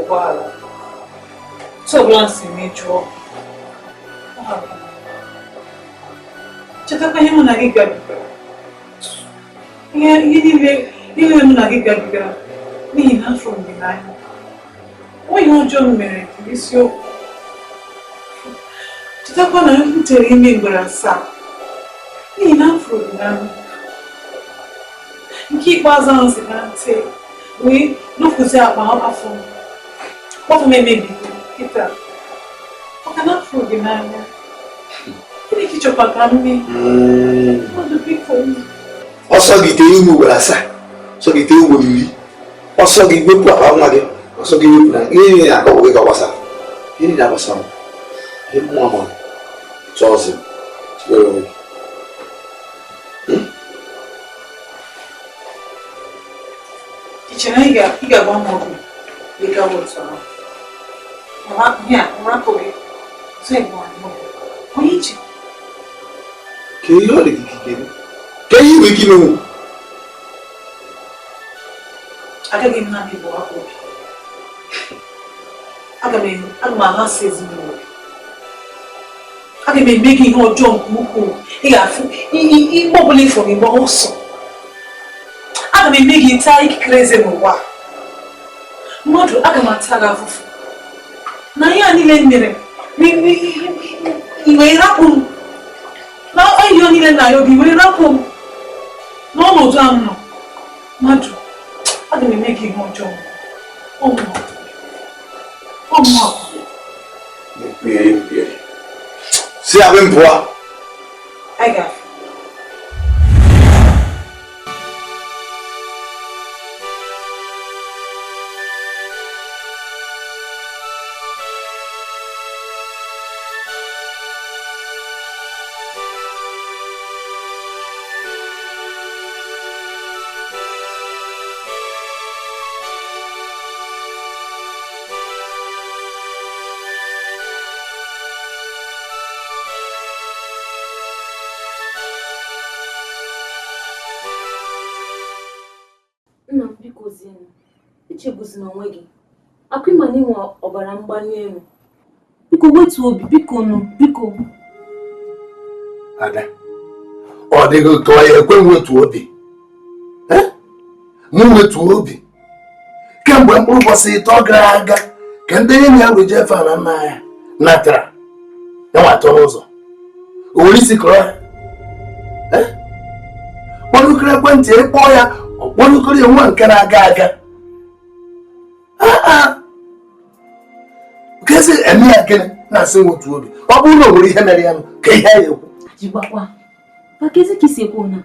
Gbaghara. Otu ọbụla m si mejọọ, gbaghara. Chetakwa ihe mụ na gị gabigara. Ihe niile mụ na gị gabigara n'ihi na afụrụ m gị n'anya. O ihe ọjọọ m mere gị isiokwu. Chetakwa na m tere ime ugboro 7 n'ihi na afụrụ gị n'anya. Nke ikpeazụ ahụ si na ntị wee nupụzi akpa afọ m. Afọ m emebigo kịta. Maka na afụrụ gị n'anya. Gịnị ka ị chọkwa ka m mee? Mmadụ biko. Ọsọ gị tee ime ugboro 7, ọsọ gị tee ugboro 10, ọsọ gị wepụ akpa nwa gị, ọsọ gị wepụ na ihe niile na-akọ gị ka ọ gbasara. Ihe niile agbasara m. Ihe mmụọ ma chọọzi were onwe gị. Ị chere na ị ga-agwa m obi ị gawa otu ahụ? Ihe a, nrapụ gị. Otu ị gwara m obi. Onye iche? Ka ihe ọ dị gị ikike ka ihe nwere ike imenwu. Agaghị m naanị bụ obi. Aga m aghasa ezinụlọ gị. Aga m eme gị ihe ọjọọ nke ukwuu. Ị ga-afụ igbe ọbụla ifuru igbe ọsọ. Aga m eme gị taa ikikere eze n'ụwa. Mmadụ, aga m ata gị afụfụ. Na ihe a niile m mere, i wee rapụ m. Na ihe niile na ya obi wee rapụ m. N'ọnọdụ a m nọ, mmadụ, aga m eme gị ihe ọjọọ. Ọmụ. Si abụ m pụọ. Anyị ga-afụ. Nna m biko zienụ, echegbuzina onwe gị. Akụ ịma na inwe ọbara mgbali elu. Biko wetuo obi, biko nụ, biko. Ada, ọ dịghị ka ọ ya ekwe m wetuo obi. M wetuo obi. Kemgbe mkpụrụ ụbọchị 3 gara aga ka ndị enyi ya wee jee fa na nna ya natara ya nwa atọ n'ụzọ. O were isi kọrọ ya. Kpọnụkọrọ ekwentị ịkpọ ya, ọ kpọnụkọrọ ya nwa nke na-aga aga. Kezi eme ya gịnị na-asị nwetu obi? Ọ bụrụ na o nwere ihe mere ya nụ, ka ihe ya ekwu. Jigbakwa. Maka ezi ka isi ekwu na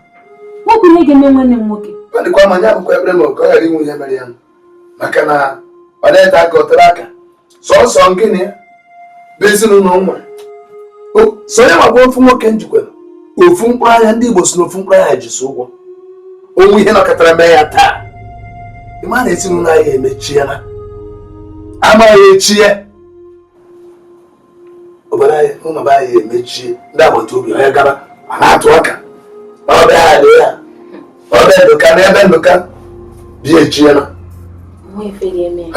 nwoke ihe ga-eme nwanne m nwoke. Ọ dịkwa ma ya bụkwa ekpere ma ka ọ ghara inwe ihe mere ya nụ. Maka na ọ na-ete aka ọ tere aka. Sọsọ gịnị ya bụ ezinụlọ o nwere. So ya ma bụ ofu nwoke njikwara ofu mkpụrụ anya ndị Igbo si na ofu mkpụrụ anya ji so ụgwọ. Onwe ihe nọkọtara mee ya taa. Ị ma na ezinụlọ anyị emechiela. Amaghị echie. Obodo anyị, ụlọ be anyị emechie. Ndị agbata obi onye gara, ọ na-atụ aka. Ọ bịa adị ya. Ọ bịa Ndụka n'ebe Ndụka bịa echiela. Nwa ife ga-eme ya.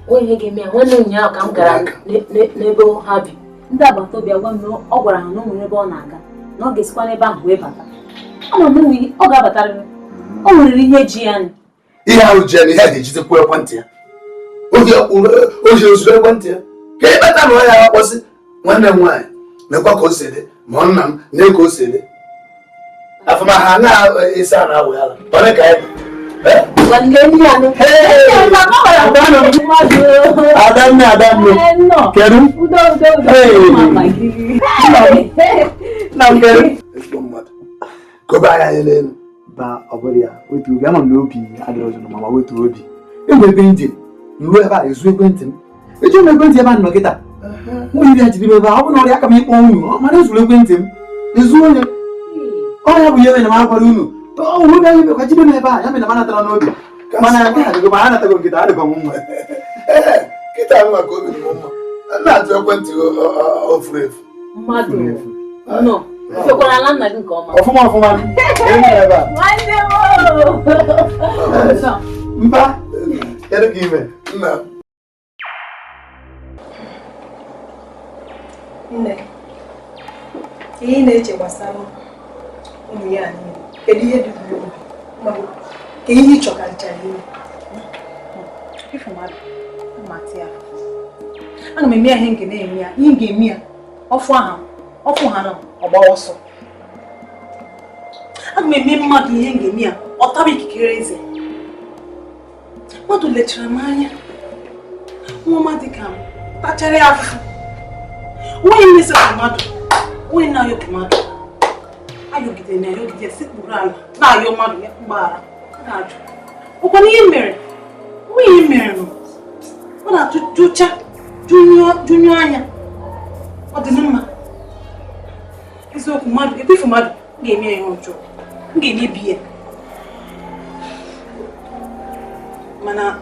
Nwa ihe ga-eme ya. Nwanne ụnyaahụ ka m gara n'ebe ha bi. Ndị agbata obi agwa m na ọ gwara ha na o nwere ebe ọ na-aga, na ọ ga-esikwa n'ebe ahụ wee bata. Ama m na ọ ga-abatarịrị. O nwere ihe ji ya nị. Ihe ahụ ji ya na ihe a ga-ejidekwu ekwentị ya. Ohi ozuru ekwentị ya. Ka ị bata na ọ ya akpọsị nwanne m nwaanyị mekwa ka o si dị, ma ọ nna m na ka o si dị. Afụmaha na ịsa na awụ ya ala. Ọ dị ka anyị dị. Adanne, Adanne. Kedu? Udo, udo, udo. Nna m kedu? Ezigbo mmadụ. Kobe anya anyị n'elu. Ba ọ bụrụ ya, wetuo obi. Ama m na obi adịrị ọzọ ma wetuo obi. Enwere ebe nje, nruo ebe a ezu ekwentị m. Eji m ekwentị ebe a nọ kịta. Nwunye ya jiri m ebe a, ọ bụ na ọrịa aka m ịkpọ unu, mana ezuru ekwentị m. Ezu onye. Ọ ya bụ ihe mere na m agwara unu. Ọ bụrụ na anyị mekwa jide m ebe a, ya mere na m anatara n'obi. Mana nke a dịgo ma anatago nkịta adịkwa m mma. Kịta m maka obi dị m mma. M na-atụ ekwentị o furu efu. Mmadụ nọ. Fekwara ala nna gị nke ọma. Ọfụma ọfụma. Enyi ebe a. Nwanne m. Mba, kedu ka ime? Nna. Nne, ihe ị na-eche gbasara ụmụ ya niile, kedu ihe dị gị n'obi? Maọbụ ka ihe ị chọkarịchara ime? Ifu mmadụ, mmatị ya. Ana m eme ya ihe nke na-eme ya, ihe m ga-eme ya, ọfụ aha, ọfụ ha nọ, ọgba ọsọ. Aga m eme mmadụ ihe m ga-eme ya, ọ taba ikikere eze. Mmadụ lechara m anya, nwa ọma dị ka m, tachara ya afụfụ. Onye na-esepụ mmadụ, onye na-ayọpụ mmadụ. Ayọgide na ayọgide sekpuru ala na-ayọ mmadụ ya mgbaghara na-ajụ. Ọkwa ihe mere, onwe ihe mere nụ. Ọ na-atụ jụcha, jụnyụọ anya. Ọ dị mma. Eziokwu mmadụ, ekwefu mmadụ, m ga-eme ya ihe ọjọọ. M ga-emebi ya. Mana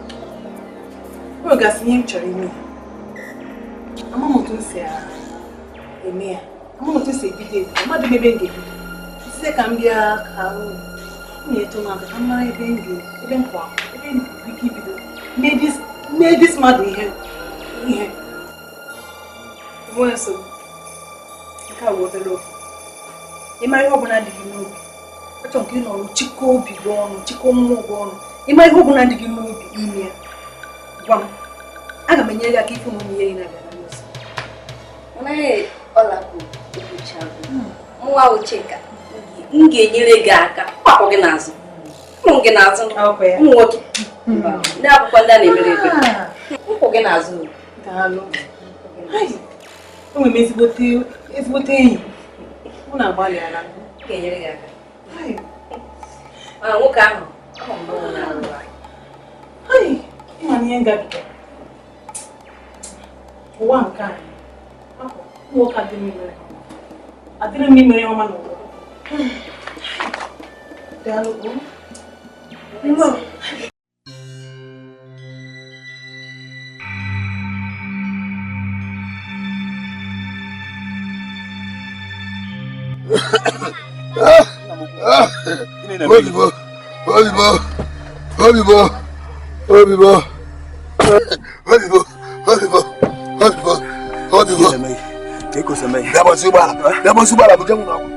o nwegasị ihe m chọrọ ime ya. Ama m otu m si eme ya. Ama m otu m si ebido ebido. Mmadụ m ebe m ga-ebido. Site ka m bịa ka m na-eto m aka ka m mara ebe m ga ebe m kwa ebe m nwere ike ibido mee dis mmadụ ihe ihe. Enweghị nsogbu. Nke a bụ obere okwu. Ịma ihe ọbụla dị gị n'obi. Achọrọ m ka ị nọrọ chịkọọ obi gị ọnụ, chịkọọ mmụọ gị ọnụ. Ịma ihe ọbụla dị gị n'obi ime ya. Gwa m. Aga m enyere gị aka ịfụ na ụmụ ihe gị na-abịa na mmezu. Mana ọlapụ mụnwa Ucheka, m ga-enyere gị aka kwapụ gị n'azụ. Ụmụ gị n'azụ. Ụmụ nwoke. Ndị akwụkwọ ndị a na-emere ebe. Nkwụ gị n'azụ. Daalụ. Enwere m ezigbote enyi. Mụ na-agbalịala. M ga-enyere gị aka. Mana nwoke ahụ, ahụ m na ọ na-arụ arụ. Ịma na ihe ngabiga. Ụwa nke a, ụmụ nwoke adịrị m imere. Adịrị m imere ọma n'ụwa. Daalụ. Obibo, obibo, obibo, obibo, obibo, obibo, obibo, obibo. Bịa gbasi ụgbọala, buje m n'ọgwụ.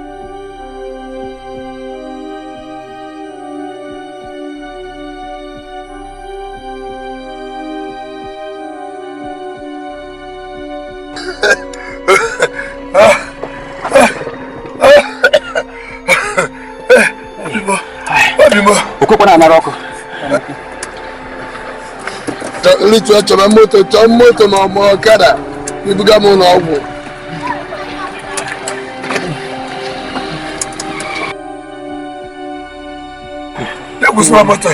Okokwa na-anara ọkụ. Nlitu chọrọ moto, chọọ moto ma ọ bụ ọkada ibuga m ụlọ ọgwụ. Ekwusịla moto.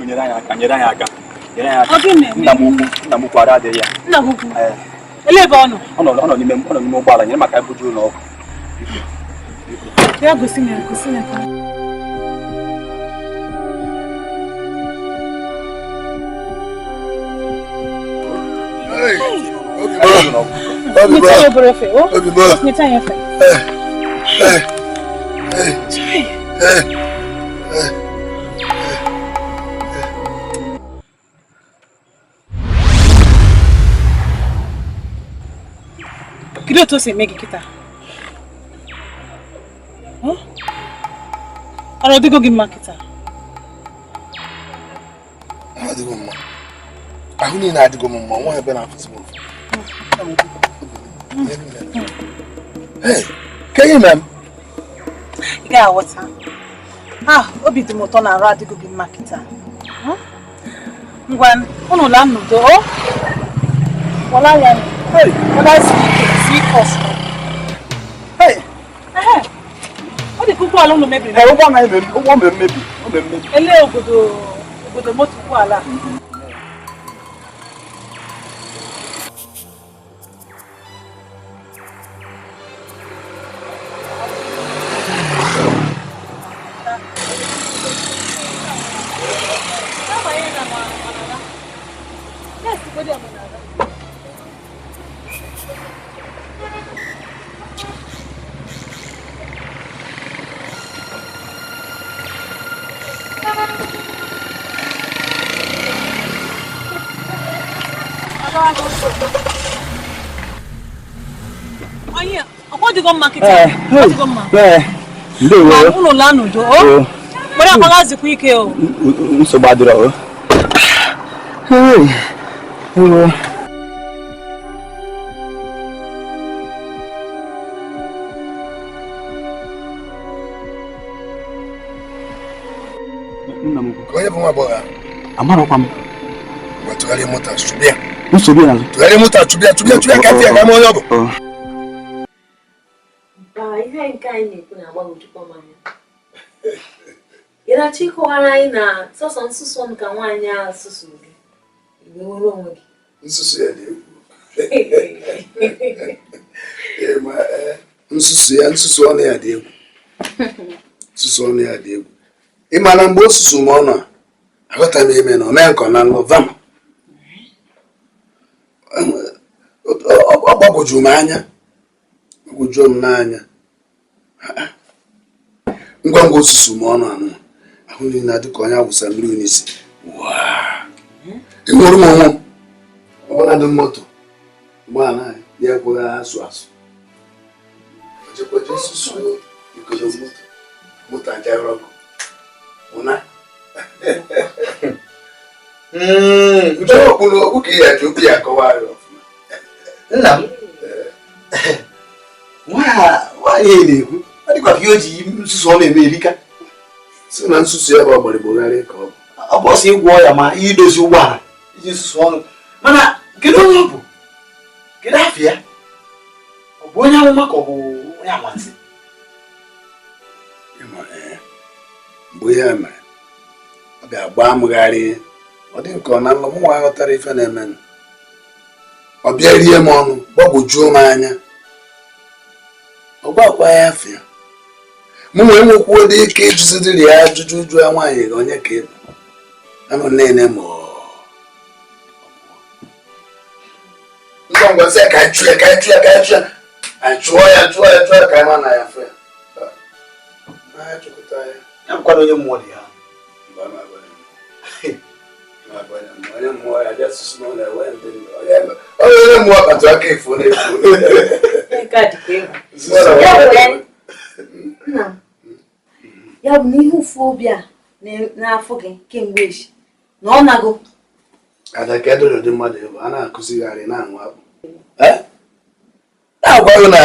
Nyere anyị aka. Nyere anyị aka. Nna m ukwu ara adịghị ya. Nna m ukwu. Elee ebe ọ nọ? Ọ nọ n'ime ụgbọala, nyere maka ibuju ụlọ ọgwụ. Bịa gosi m ya, gosi m ya. Obibo. Nyeta ya efe. Kedu otu o si eme gị kịta? Ọrụ ọdịgo gị mma kịta? Adịgo mma. Ahụ niile adịgo m mma, nwa ebe na-afụzi m ụfụ. Hey, ka ihe mere m? Ị ga-aghọta. Ah, obi dị m ụtọ na arụ adịgo gị mma kịta. Ngwa, unu laa n'udo, o? Wọla ya. Wọla isi ike, isi ike ọfụma. Hey! Ehe. Ụgbọala ụlọ mebiri. Ee, ụgbọala ụgbọ mere mmebi, o mere mmebi. Ele obodo moto ụgbọala. Nsogbu adịrọ o. Onye bụ nwa agbọghọ ahụ? Amarọkwa m. Ngwa tụgharịa moto a, chụbịa. Nsogbu ya n'azụ. Tụgharịa moto a, chụbịa, chụbịa, chụbịa ka afọ ya ga-ama onye ọ bụ. Ihe nke anyị na-ekwu na-agbagwojukwa m anya. Ị na-achọ ịkọwara anyị na sọsọ nsusu ọnụ ka nwaanyị a susuru gị, i wee nwere onwe gị. Nsusu ya dị egwu. Nsusu ya, nsusu ọnụ ya dị egwu. Nsusu ọnụ ya dị egwu. Ị ma na mgbe o susu m ọnụ a, aghọta m ime na o mee nkọ na nlọ vam. Ọ gbagwojuru m anya. Gbagwojuo m n'anya. Ngwa ngwa osusu m ọnụ anụ ahụ niile adị ka onye awụsa mmiri n'isi. Enwere m onwe m ọbụla dị moto ụgbọala anyị ya ekweghị asụ asụ. Ojekwaje susu ikodo moto moto ajaghị ọkụ ụna. Nche okwu n'okwu ka ihe ji okwu ya akọwa ya ọfụma. Nna m, nwaanyị na-ekwu ọ dịkwa ka ihe o ji nsusu ọ na-eme erika. Si na nsusu ya bụ ọgbarigbogharị ka ọ bụ. Ọ bụ ọsọ ịgwọ ya ma idozi ụgbọala iji nsusu ọnụ. Mana kedu onye ọ bụ? Kedu afọ ya? Ọ bụ onye amụma ka ọ bụ onye amansi? Mgbe ihe a mere, ọ bịa gbaa mgharị, ọ dị nke ọ na nlọ mụnwa ghọtara ife na-emenụ. Ọ bịa rie m ọnụ, gbagwojuo m anya. Ọ gwakwa ya afọ ya. Mụ nwee nwekwuo dị ike ịjụzidiri ya ajụjụ jụọ ya nwaanyị onye ka ị bụ. Anụ nne ma ngwa ngwa sị ka anyị chụọ ya, ka anyị chụọ ya, ka anyị chụọ ya. Anyị chụọ ya, chụọ ya, chụọ ya ka anyị ma na ya afọ ya. Anyị chụpụta ya. Ya bụkwa na onye mmụọ dị ya. Onye mmụọ ya bịa susu n'ụlọ enwe ndị onye mmụọ kpatụ aka efu na-efu. Ya bụ na ihe ụfụ obi a n'afọ gị kemgbe echi na ọ nago. Ada ka edoro dị mmadụ ebe a na-akụzigharị na-anwụ akpụ. Na-agwaghị na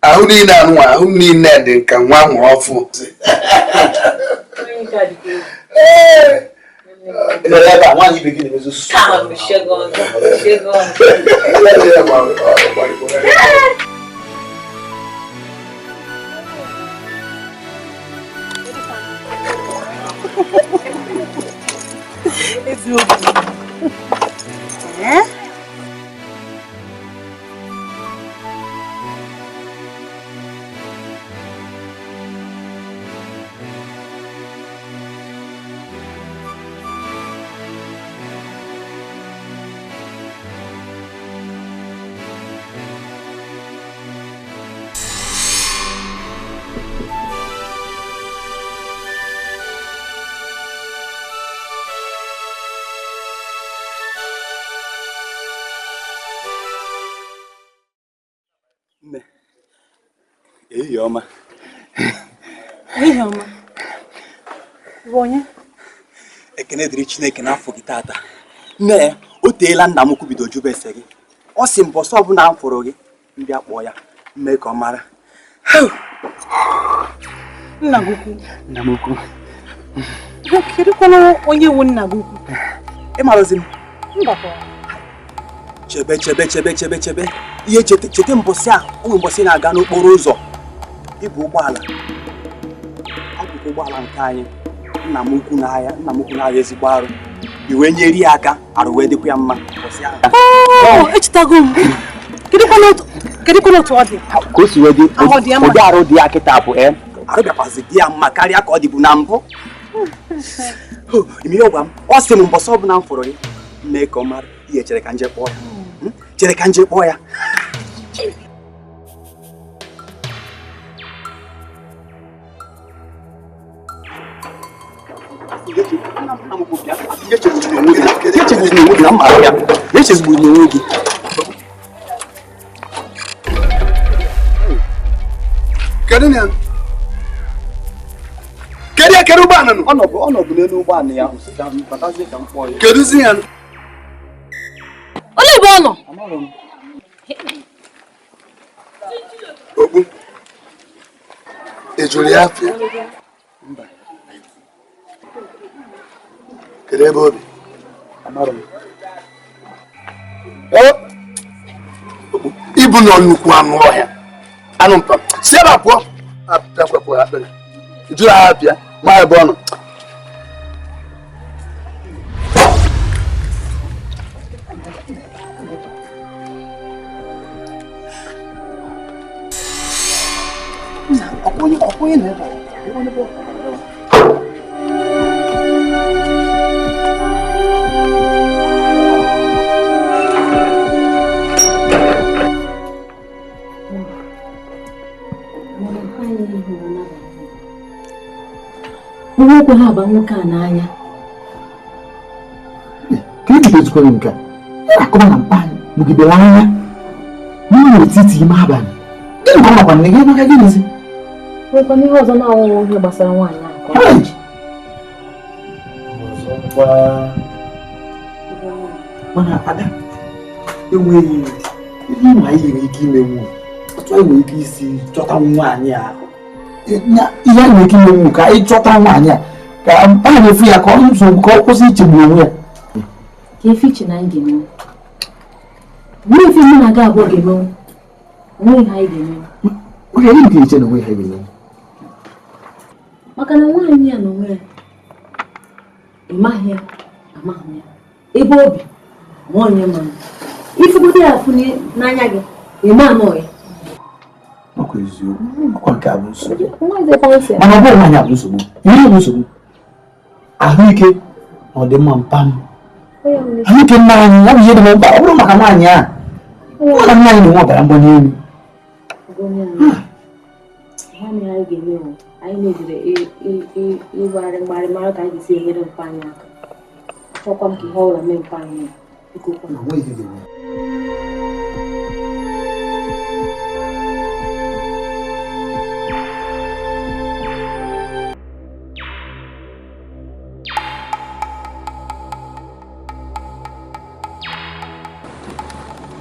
ahụ niile anụnwa ahụ niile dị nka nwa nwụrụ ọfụ. Ebe a nwaanyị ibe gị na-emezi osusu. Eziokwu. Ehihie ọma. Ehihie ọma. Bụ onye? Ekene dịrị Chineke n'afọ gị tata. Nne, o teela nna m kwubido jụba ese gị. Ọ sị mbọsị ọbụla m fụrụ gị, m bịa kpọọ ya, mee ka ọ mara. Nna gị ukwu. Nna m ukwu. Kedu kwanụ onye wu nna gị ukwu? Ị marụzi m? Mba. Chebe chebe chebe chebe chebe. Ihe chete chete mbọsị a, o nwere mbọsị na-aga n'okporo ụzọ. Ibu ụgbọala Ụgbọala nke anyị nna m ukwu n'ahịa nna m ukwu n'ahịa ezigbo arụ i wee nyere ya aka arụ wee dịkwa ya mma. Echetago m. Kedụkwana otu ọ dị? Ka o si wee dị ụdị arụ dị ya kịta bụ arụ bịakwazị dị ya mma karịa ka ọ dịbu na mbụ. Ihe ọgwa m ọ sị m mbọsị ọbụla m fụrụ gị mee ka ọ mara ihe chere ka nje kpọọ ya chere ka nje kpọọ ya. Kedu ụgbọala nọ? Ọ nọbụ n'elu ụgbọala ya batazie ka m kpọọ ya. Kedụzi ya? Olee ebe ọ nọ? Okpu ị jụrụ ya afịa? Mba. Kedu ebe obi? Ibu nọ nnukwu anụ ọhịa anụ mpa si ebe a pụọ apịakwapụ akpịrị jụrụ ha apịa ma ebe ọ nọ. Nwoke ha aba nwoke a n'anya. Ka e bidozikwara nke a akụba na mpa anyị nọgidere anya n'etiti ime abalị. Gịnị ka ọ makwa nne gị maka gịnịzi? Nwekwana ihe ọzọ na-awụghị ihe gbasara nwaanyị ahụ ka ọ ji. Mana Ada enweghị ihe ma anyị nwere ike imenwu otu anyị nwere ike isi chọta nwaanyị ahụ. Ihe anyị nwere ike imenwu ka anyị chọta nwaanyị a ka anyị na-efu ya ka ọ nsogbu ka ọ kwụsị ichegbu onwe ya. Ka efe iche na anyị ga-emenwu. Nwee ife mụ na gị abụọ ga-emenwu. Onweghị ihe anyị ga-emenwu. Maka ihe nke iche na onwe ha ga-emenwu. Maka na nwaanyị ya na onwe ya ịmaghị ya amaghị ya ebe obi ma onye ma ifugodo ya afụ n'anya gị ime anọ ya. Ọkwa eziokwu ọkwa nke a bụ nsogbu. Mana ọ bụrụ nwaanyị a bụ nsogbu ihe bụ nsogbu ahụike na ọdịmma mpa m ahụike nna anyị ya bụ ihe dị m mkpa ọ bụrụ maka nwaanyị a maka nna anyị na-enwe ọbara mgbali elu. Anyị mebiri ịgbagharị mgbarị mara ka anyị ga-esi enyere mpa anyị aka. Achọkwa m ka ihe ọbụla mee mpa anyị.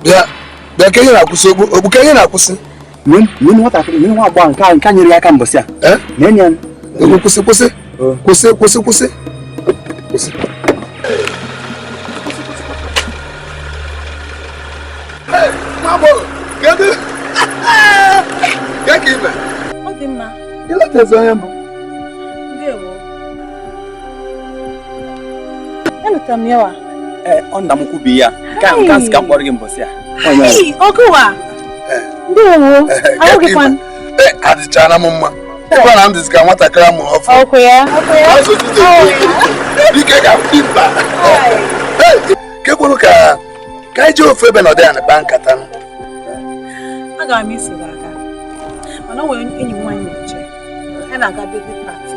Bịa bịa ka ihe na-akwụsị okpu ka ihe na-akwụsị. Nwee nwatakịrị nwee nwa agbọghọ nke a nyere ya aka mbọsị a. Kwụsị kwụsị kwụsị kwụsị kwụsị kwụsị. Kedu ka ime? Ọ dị mma. Ịletazi onye mbụ. Ndewo. Eleta m yawa. Ọ nna m kwubi ya nke a sị ka m kpọrọ gị mbọsị a. Ọgụwa. Ndewo. Ahụghịkwa m. Adịchara m mma. Ịkwa na m dịzị ka nwatakịrị amụrụ ọfụ. Ọkụ ya. Dike ka mba. Kekwuru ka anyị jee ofu ebe nọdụ ya na kpaa nkata. Agara m iso gị aga. Mana o nwere enyi m nwaanyị na-eche. Ya na-aga birthday party.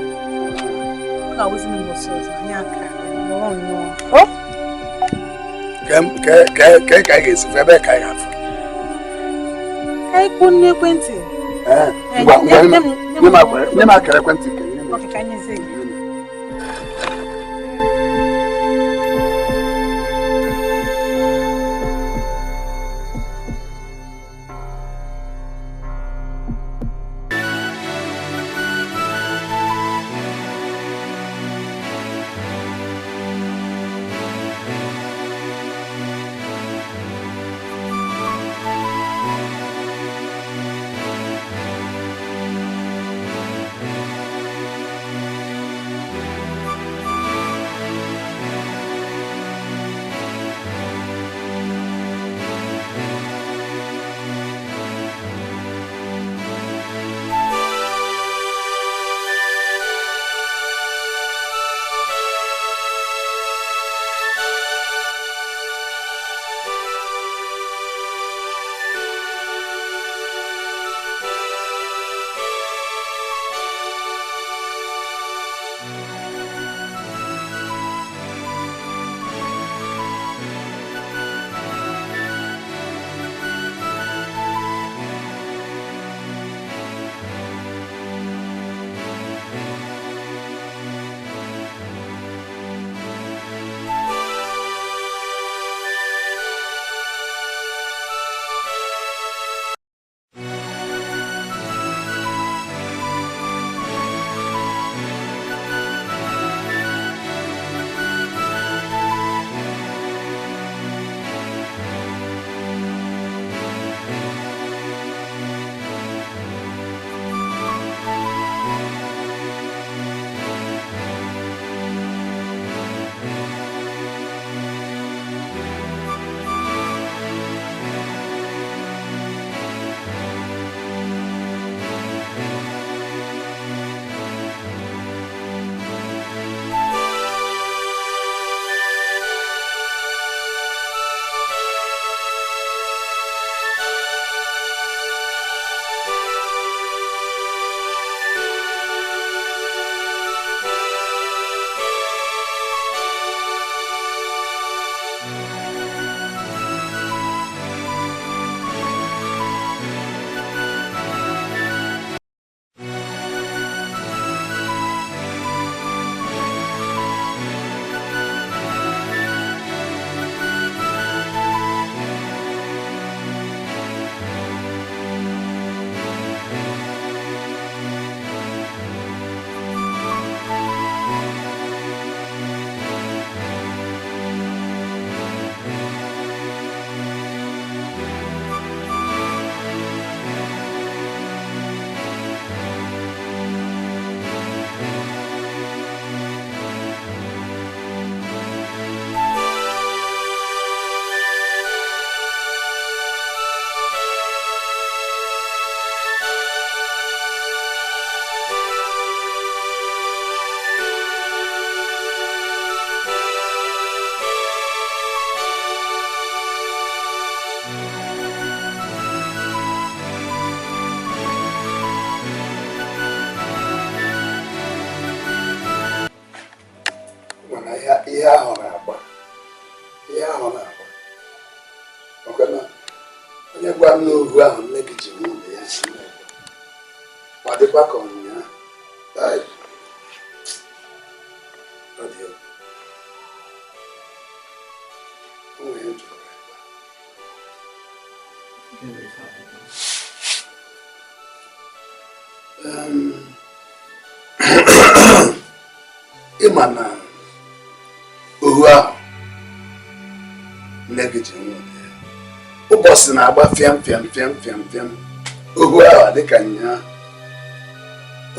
Ọ ga-awụzi m mbọsị ọzọ anyị aka nọrọ nnọọ. Ka anyị ga-esi ebe ka anyị ga-afụ. Ka anyị kpọọ n'ekwentị. Nye m akara ekwentị nke Ok, ka anyị zie gị. Onye gwa m n'ohu ahụ nne gị ji nwunye ya si ọ dịkwa ka ọnyịnya. Ọ dị egwu. O nwere ihe jọrọ ebe a. Ịma na ohu ahụ nne gị ji nwunye ya ụbọchị na-agba fịam fịam fịam fịam fịam ohu ahụ dịka nyaa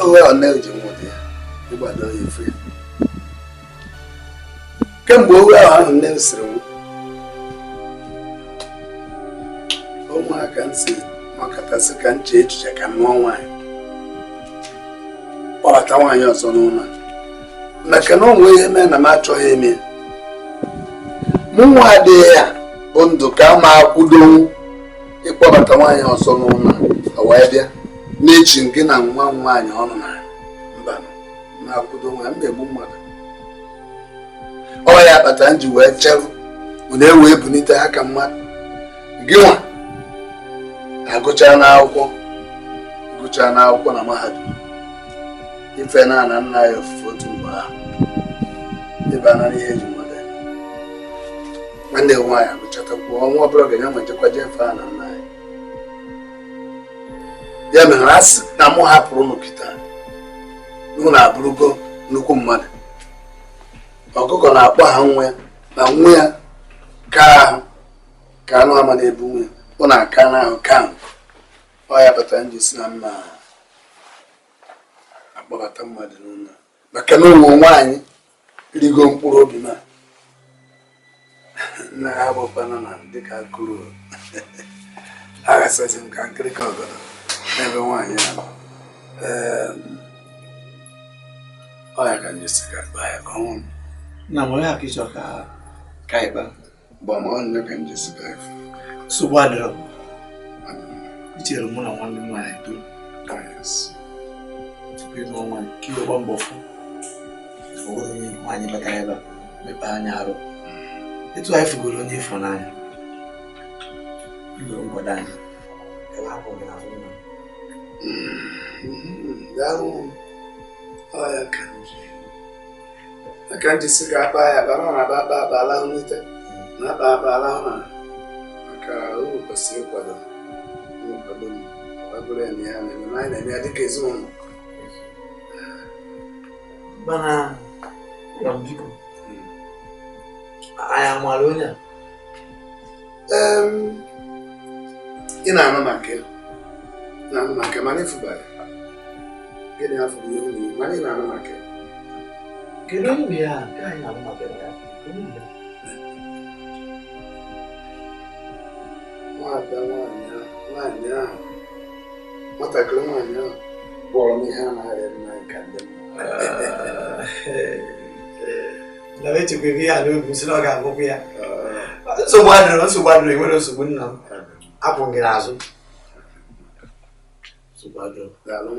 ohu ahụ nne gị ji nwunye ya ịgbado ya efe ya kemgbe ohu ahụ nne m sịrị m ụmụaka nsị makatasị ka nche echiche ka nụọ nwaanyị kpọbata nwaanyị ọzọ n'ụlọ maka na onwe ihe mee na m achọghị ime mụ nwa adịghị ya bụ ndụ ka a ma akwụdonwu ịkpọbata nwaanyị ọzọ n'ụlọ a wee bịa na-echi gị na nwa nwaanyị ọnụ na mba na-akwụdo nwa m na-egbu mmadụ ọ ya kpatara m ji wee cherụ na ewee bunite ha ka mmadụ gị nwa agụchaa n'akwụkwọ gụchaa n'akwụkwọ na mahadum ife na ana nna ya ofufe otu mgbe ahụ ebe a nara ihe eji mmadụ eme nwanne nwaanyị agụchatakwuo ọnwa ọbụla ga-enye nwe nchekwa jefe a na nna ya ya mere a sị na mụ hapụrụ unu kịta unu abụrụgo nnukwu mmadụ ọkụkọ na-akpọ ha nwa ya na nwa ya ka ahụ ka anụ ama na-ebu nwa ya ọ na-aka n'ahụ ka ọ ya kpatara m ji si na mma akpọbata mmadụ n'ụlọ maka na ụmụ nwaanyị rigo mkpụrụ obi ma nna ha agbakwana na dịka akụrụ aghasazi m ka nkịrịka ọgọdọ n'ebe nwaanyị ahụ ọ ya ka m ji si ka kpaa ya ka ọnwụ m na m onye aka ịchọ ka ka ịkpa gbam ọnụ ka m ji si ka efu nsogbu adịrọ ichere mụ na nwanne m nwaanyị too tupu ịnụ nwaanyị ka iwe gba mbọ fụ onye nwaanyị batara ebe a mepee anya arụ etu anyị fugoro onye ịfụnanya igwe nkwado anyị ebe hapụ gị n'azụ nna daalụ ọ ya ka m ji aka m ji si ka akpa ya bara na akpa akpa akpa alahụ n'ite na akpa akpa alahụ na maka unu kwesịrị ịkwado unu kwado m ọ bụrụ ya na ya na-eme na anyị na-eme ya dịka ezinụlọ mana nna m biko anyị amaara onye a ị na-anụ maka ya na-anụ maka mana ịfụbara gịnị afọ bụ ihe unu mana ị na-anụ maka ya kedu onye bụ ya nke anyị na-anụ maka ya onye bụ ya nwada nwaanyị ahụ nwatakịrị nwaanyị ahụ gwọrọ m ihe a na-arịa m na nka ndị na m echekwa ebe ihe a n'obi m sị na ọ ga-abụkwa ya nsogbu adịrọ nsogbu adịrọ enwere nsogbu nna m apụ gị n'azụ nsogbu adịrọ daalụ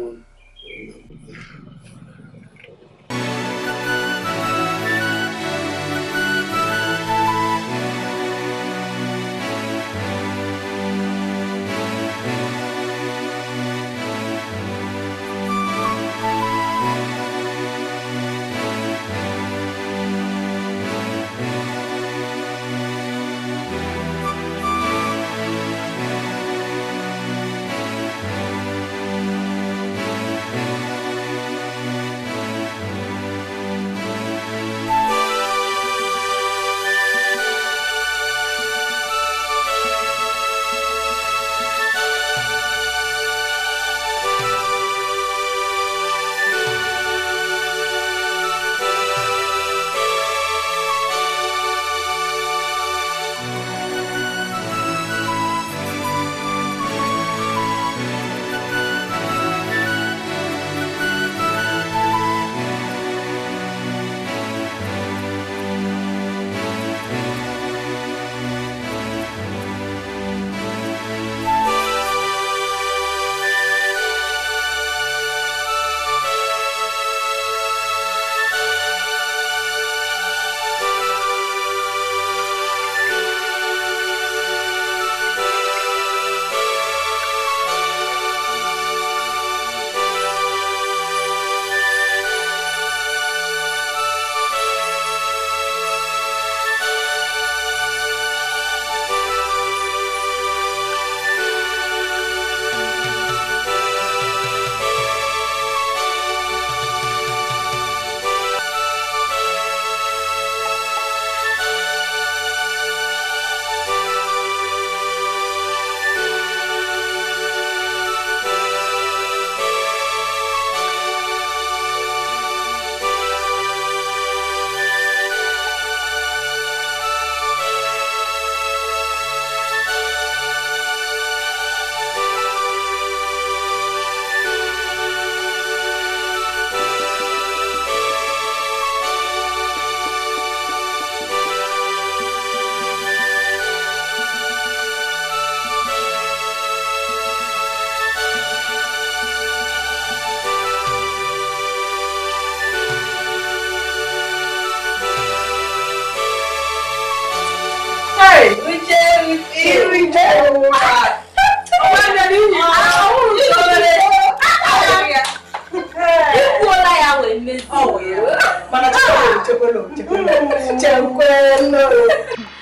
Chekwelu.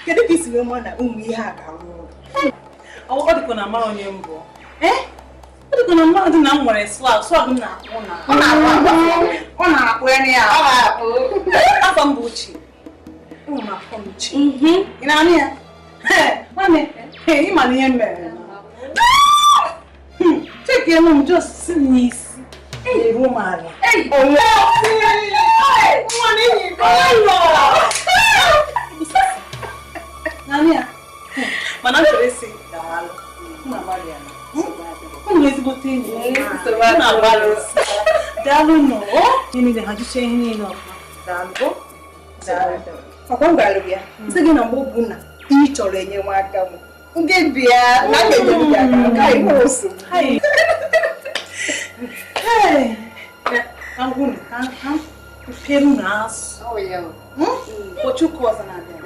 Kedu ka isi wee mara na ụmụ ihe a ga-arụ ọrụ? Ọ dịkwa na mara onye mbụ. Ọ dịkwa na mmadụ na m nwere swag, swag m na-akpụ na. Ọ na-akpụ ya ya. Ọ na-akpụ. Afọ m bụ Uche. Enwere m afọ m Uche. Ị na-anụ ya? Nwanne, ị ma na ihe m mere. Cheke m just si n'isi. Eruo m ala. Mana m chọrọ isi daalụ. Ụmụ ezigbote enyi. Daalụ nọ. Ihe niile ha jụcha ihe niile ọfụma. Daalụ. Ọkwa m gwara gị ya. Sị gị na mgbe ọ bụ na ị chọrọ enyemaka m. Ndị bịa na m ga-enyere gị aka. Nke a ihe nsogbu. Ka m gwụ ka m pere unu asụ. Ụbọchị ụka ọzọ na-abịa.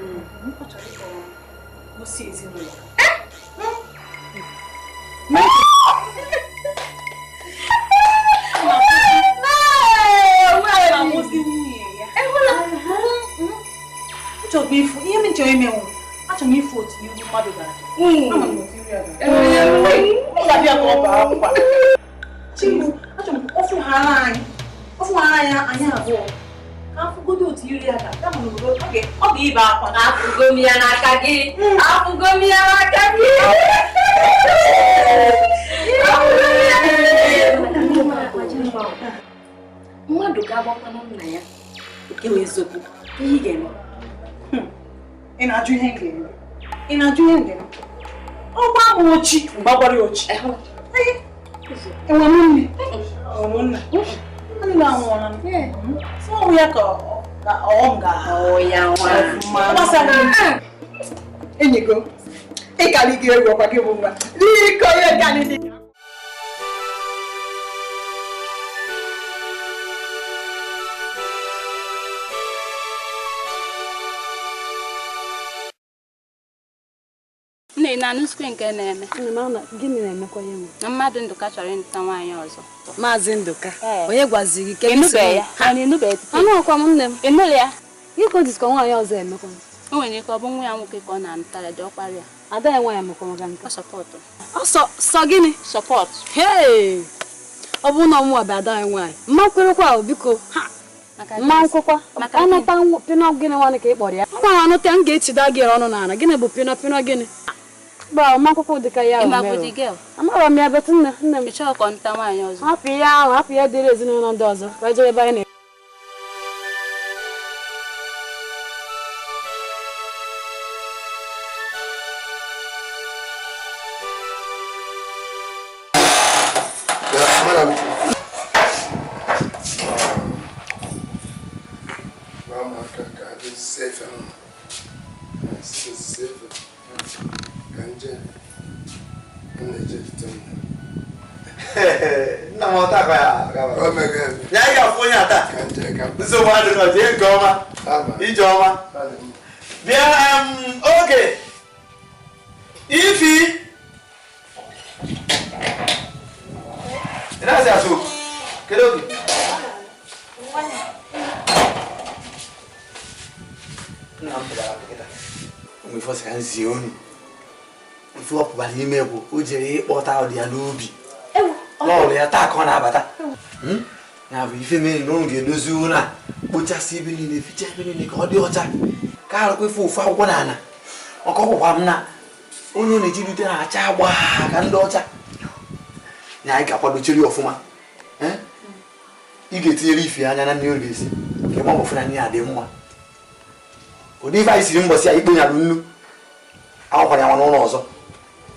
Ọ chọrọ ịkọrọ gosi ezinụlọ. Ihe m chọrọ ime achọrọ m ifu otu ihu mmadụ ga-adị. Chibu, achọrọ m ọfụghara anyị anyị abụọ ka afụgodo otu iri ya ga-adị. Ama n'obodo ọ ga-ibe akwa. Afụgo m ya n'aka gị. Afụgo m ya n'aka gị. Mmadụ ga-agbakwanụ nna ya nke wee eziokwu ihe ị ga-eme. Ị na-ajụ ihe m ga-eme? Ị na-ajụ ihe m ga-eme? Ọ gba m ochi mgbe a gwara ya ochi. Enwe m nne? Enwe m nna? Ndị na-anwụọla m. Sọ ọnwụ ya ka ọghọm ga-ahụ ya nwa. Gbasara m. Enyigo, ịkali gị egwu ọkwa gị bụ nwa. N'iko ya kalị. Nne na anụsikwe nke na-eme. Gịnị na-emekwa ya nwe? Na mmadụ Ndụka chọrọ ịnụta nwaanyị ọzọ. Maazị Ndụka, onye gwaziri gị? Ịnụbeghị ya. Ọ na-enụbeghị tupu? Anụ ọkwa m nne m. Ịnụrụ ya? Gịnị ka o jisikwa nwaanyị ọzọ emekwa? O nwere ike ọ bụ nwa ya nwoke ka ọ na-anụtara dị ọkpara ya. Ada ya nwaanyị mekwa maka nke. Ọ sọpọtụ. Ọ sọ gịnị? Sọpọtụ. Hee! Ọ bụrụ na ọmụwa bụ ada ya nwaanyị. Mma kwerekwa biko. Mma nkwekwa. Anata pịnọ gịnị nwanne ka ị kpọrọ ya? Ọ gwara anụta m ga-echida gị ọnụ n'ala. Gịnị bụ pịnọ pịnọ gịnị? Ba ọma akwụkwọ dịka ya amara m ya betụ nne nne m. Ị chọrọ ka ọ nụta nwaanyị ọzọ? Hapụ ya ahụ, hapụ ya dịrị ezinụlọ ndị ọzọ. Ka jee ebe anyị na. Nsogbu adịrọ, jee nke ọma, ije ọma. Bịa oge ifi ị na-asị asụ kedu oge? Nna m pụtara kịta mgbe ife ọ sị ka m zie unu ife ọ pụbara ime bụ o jere ịkpọta ụdị ya n'ubi n'ọrụ ya taa ka ọ na-abata. Ya bụ ife mere na ụnụ ga-edozi ụlọ a kpochasị ebe niile fichaa ebe niile ka ọ dị ọcha ka arụkwa ife ofu akwụkwọ n'ala maka ọgwụkwa m na onye na-eji rute na-acha agba ka ndị ọcha na anyị ga-akwadochere ya ọfụma. Ị ga-etinyere ife anya na nne ọ ga-esi ka ịma ọfụna nne ya dị mma. Ụdị ife anyị siri mbọsị ya ikpe nyarụ nnu akwụkwara ya nwa n'ụlọ ọzọ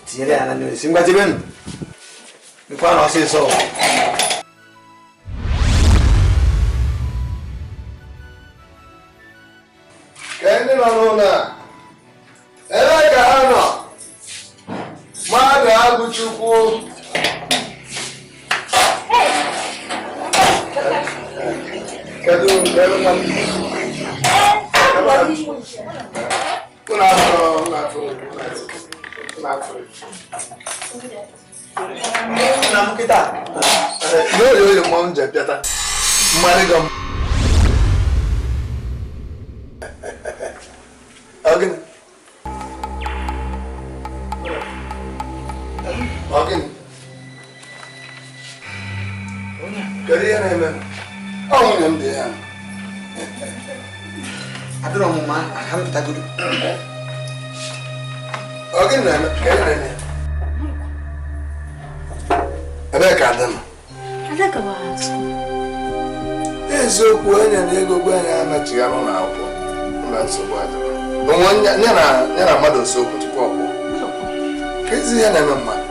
tinyere ya na nne esi ngwa jebenu mekwa na ọsịsọ. Ka ndị nọ n'ụlọ a, ebe ka ha nọ? Mmadụ Agụchukwu. Kedu kedu Unu atụrụ, unu atụrụ, unu atụrụ. Nna m kịta. N'oge oyi mmọnwụ ji apịata. Mmadụ gọ m. Ọ gịnị? Kedu ihe na-eme? Ọ nwunye m dị ya. Adịrọ m mma, aka m pụtagodo. Ọ gịnị na-eme? Kedu ihe na-eme? Ebee ka Ada nọ? Ada gawara school. Eziokwu, enye na ego gwa ya anachighị n'ụlọ akwụkwọ. Mba, nsogbu adịrọ. Onwe ya na mmadụ ose okwu tupu ọ pụọ. Ka ezi ihe na-eme mmadụ.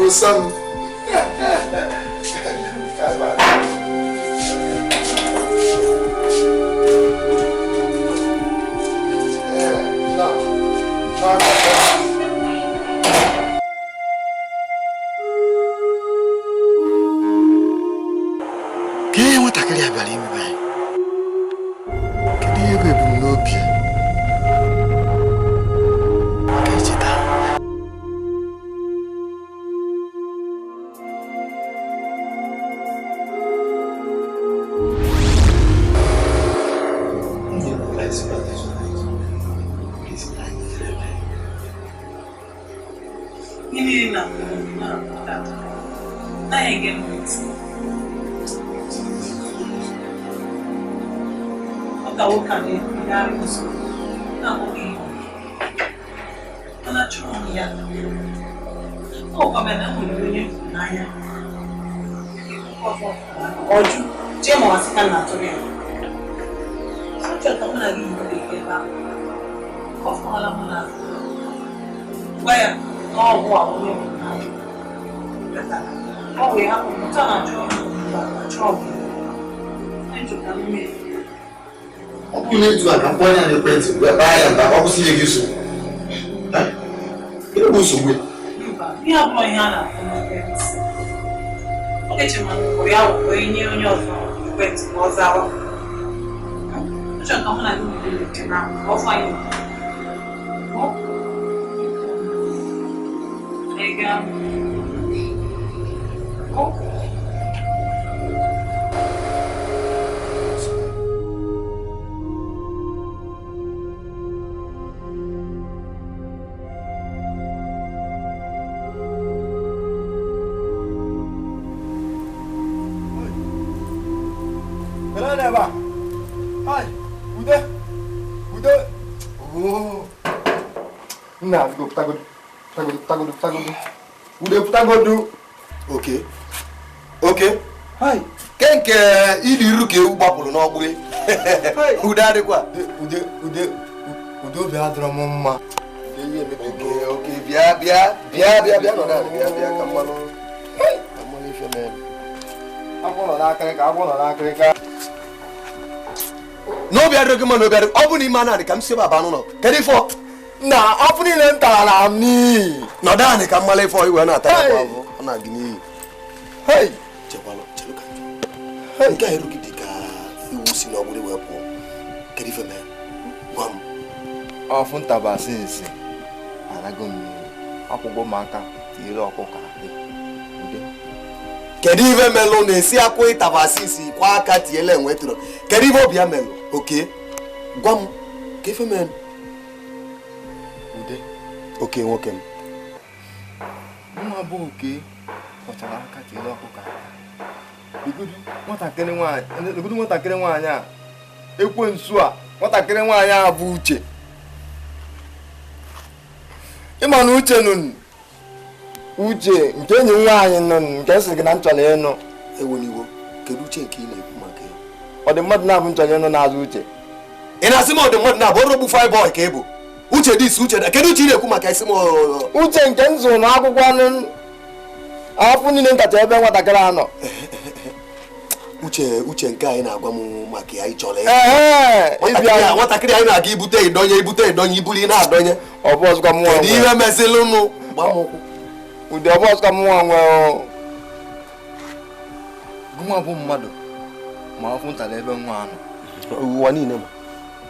Osam. Ka ihe nwatakịrị a bịara imebe anyị, kedu ihe bụ ebumnobi ya? Maka icheta Ọjụ jee ma wasị ka na-atụrụ ya. Achọrọ ka mụ na gị yiri ebe ahụ. Ọ fọọla mụ na gwa ya na ọ bụ onye m n'anya. Ọ wee hapụ m taa na achọ achọ m. Ejụta mmiri. Ọ bụrụ na etu a ka mkpọ anya n'ekwentị wee kpaa ya mba, ọ kwụsị inye gị nsogbu. Gịnị bụ nsogbu ya? Mba, ihe abụọ ihe a na-akpọ n'ekwentị. Ogechi ma nkwụrụ ya wee nye onye ọzọ ekwentị ka ọ zawa. Achọrọ ka mụ na gị nwere ike na ka ọ fọ anyị. Ega. Oke oke ke nke ili iru ka ewu gbapụrụ n'ọgbụghị ude adịkwa ude ude ude obi adịrọ m mma. Oke oke bịa bịa bịa bịa bịa nọ naanị bịa bịa ka mmanụ ka mmanụ ife mere. Agwọ nọ n'akịrịka, agwọ nọ n'akịrịka. N'obi adịrọ gị mma, n'obi adịrọ ọ bụ na ime naanị ka m si ebe aba n'ụlọ. Kedu ife ọ? Na afọ niile m tara na m n'iyi. Nọdụ anị ka mmalụ ife ọ iwe na-ata ya kwa afọ ọ na-agị n'iyi. Hei! Chekwalụ, chelụ ka njọ. Nke a erughị dị ka iwu si n'ọgbụrụ wee pụọ. Kedu ife mere? Gwa m. Ọfụ ntabasị nsị anago m n'iyi. Akwụkwọ m aka tinyere ọkụkọ akpị. Ude. Kedu ife melụ na-esi akwụ ịtabasị isi kwa aka tinyere enwe tụrụ? Kedu ife obi ya melụ? Oke, gwa m ka ife mere. Ude. Oke nwoke m. Nwa bụ oke kpọchara aka tinyere ọkụkọ aka. Legodu nwatakịrị nwaanyị a ekwensu a nwatakịrị nwaanyị a bụ Uche. Ịma na Uche nụ Uche nke enyi m nwaanyị nụ nke sị gị na m chọrọ ịnụ. Ewo n'iwo, kedu Uche nke ị na-ekwu maka ya? Ọ dị mmadụ na-abụ m chọrọ ịnụ n'azụ Uche. Ị na-asị m ọ dị mmadụ na-abụ ọrụ bụ fine boy ka ị bụ. Uche dis Uche da, kedu Uche ị na-ekwu maka isi m? Uche nke m zụrụ n'akwụkwọ anụ afọ niile ntacha ebe nwatakịrị a nọ. Uche Uche nke anyị na-agwa m maka ya ị chọrọ ya. Nwatakịrị anyị na-aga ibute ịdọnye ibute ịdọnye iburu ị na-adọnye. Ọ bụ ọzụkwa mụnwa Kedu ihe mezilụnụ? Gba m ụkwụ. Ude ọ bụ ọzụkwa mụnwa nwe Gụnwa bụ mmadụ ma afọ ntara ebe nwa anọ. Ụwa niile ma.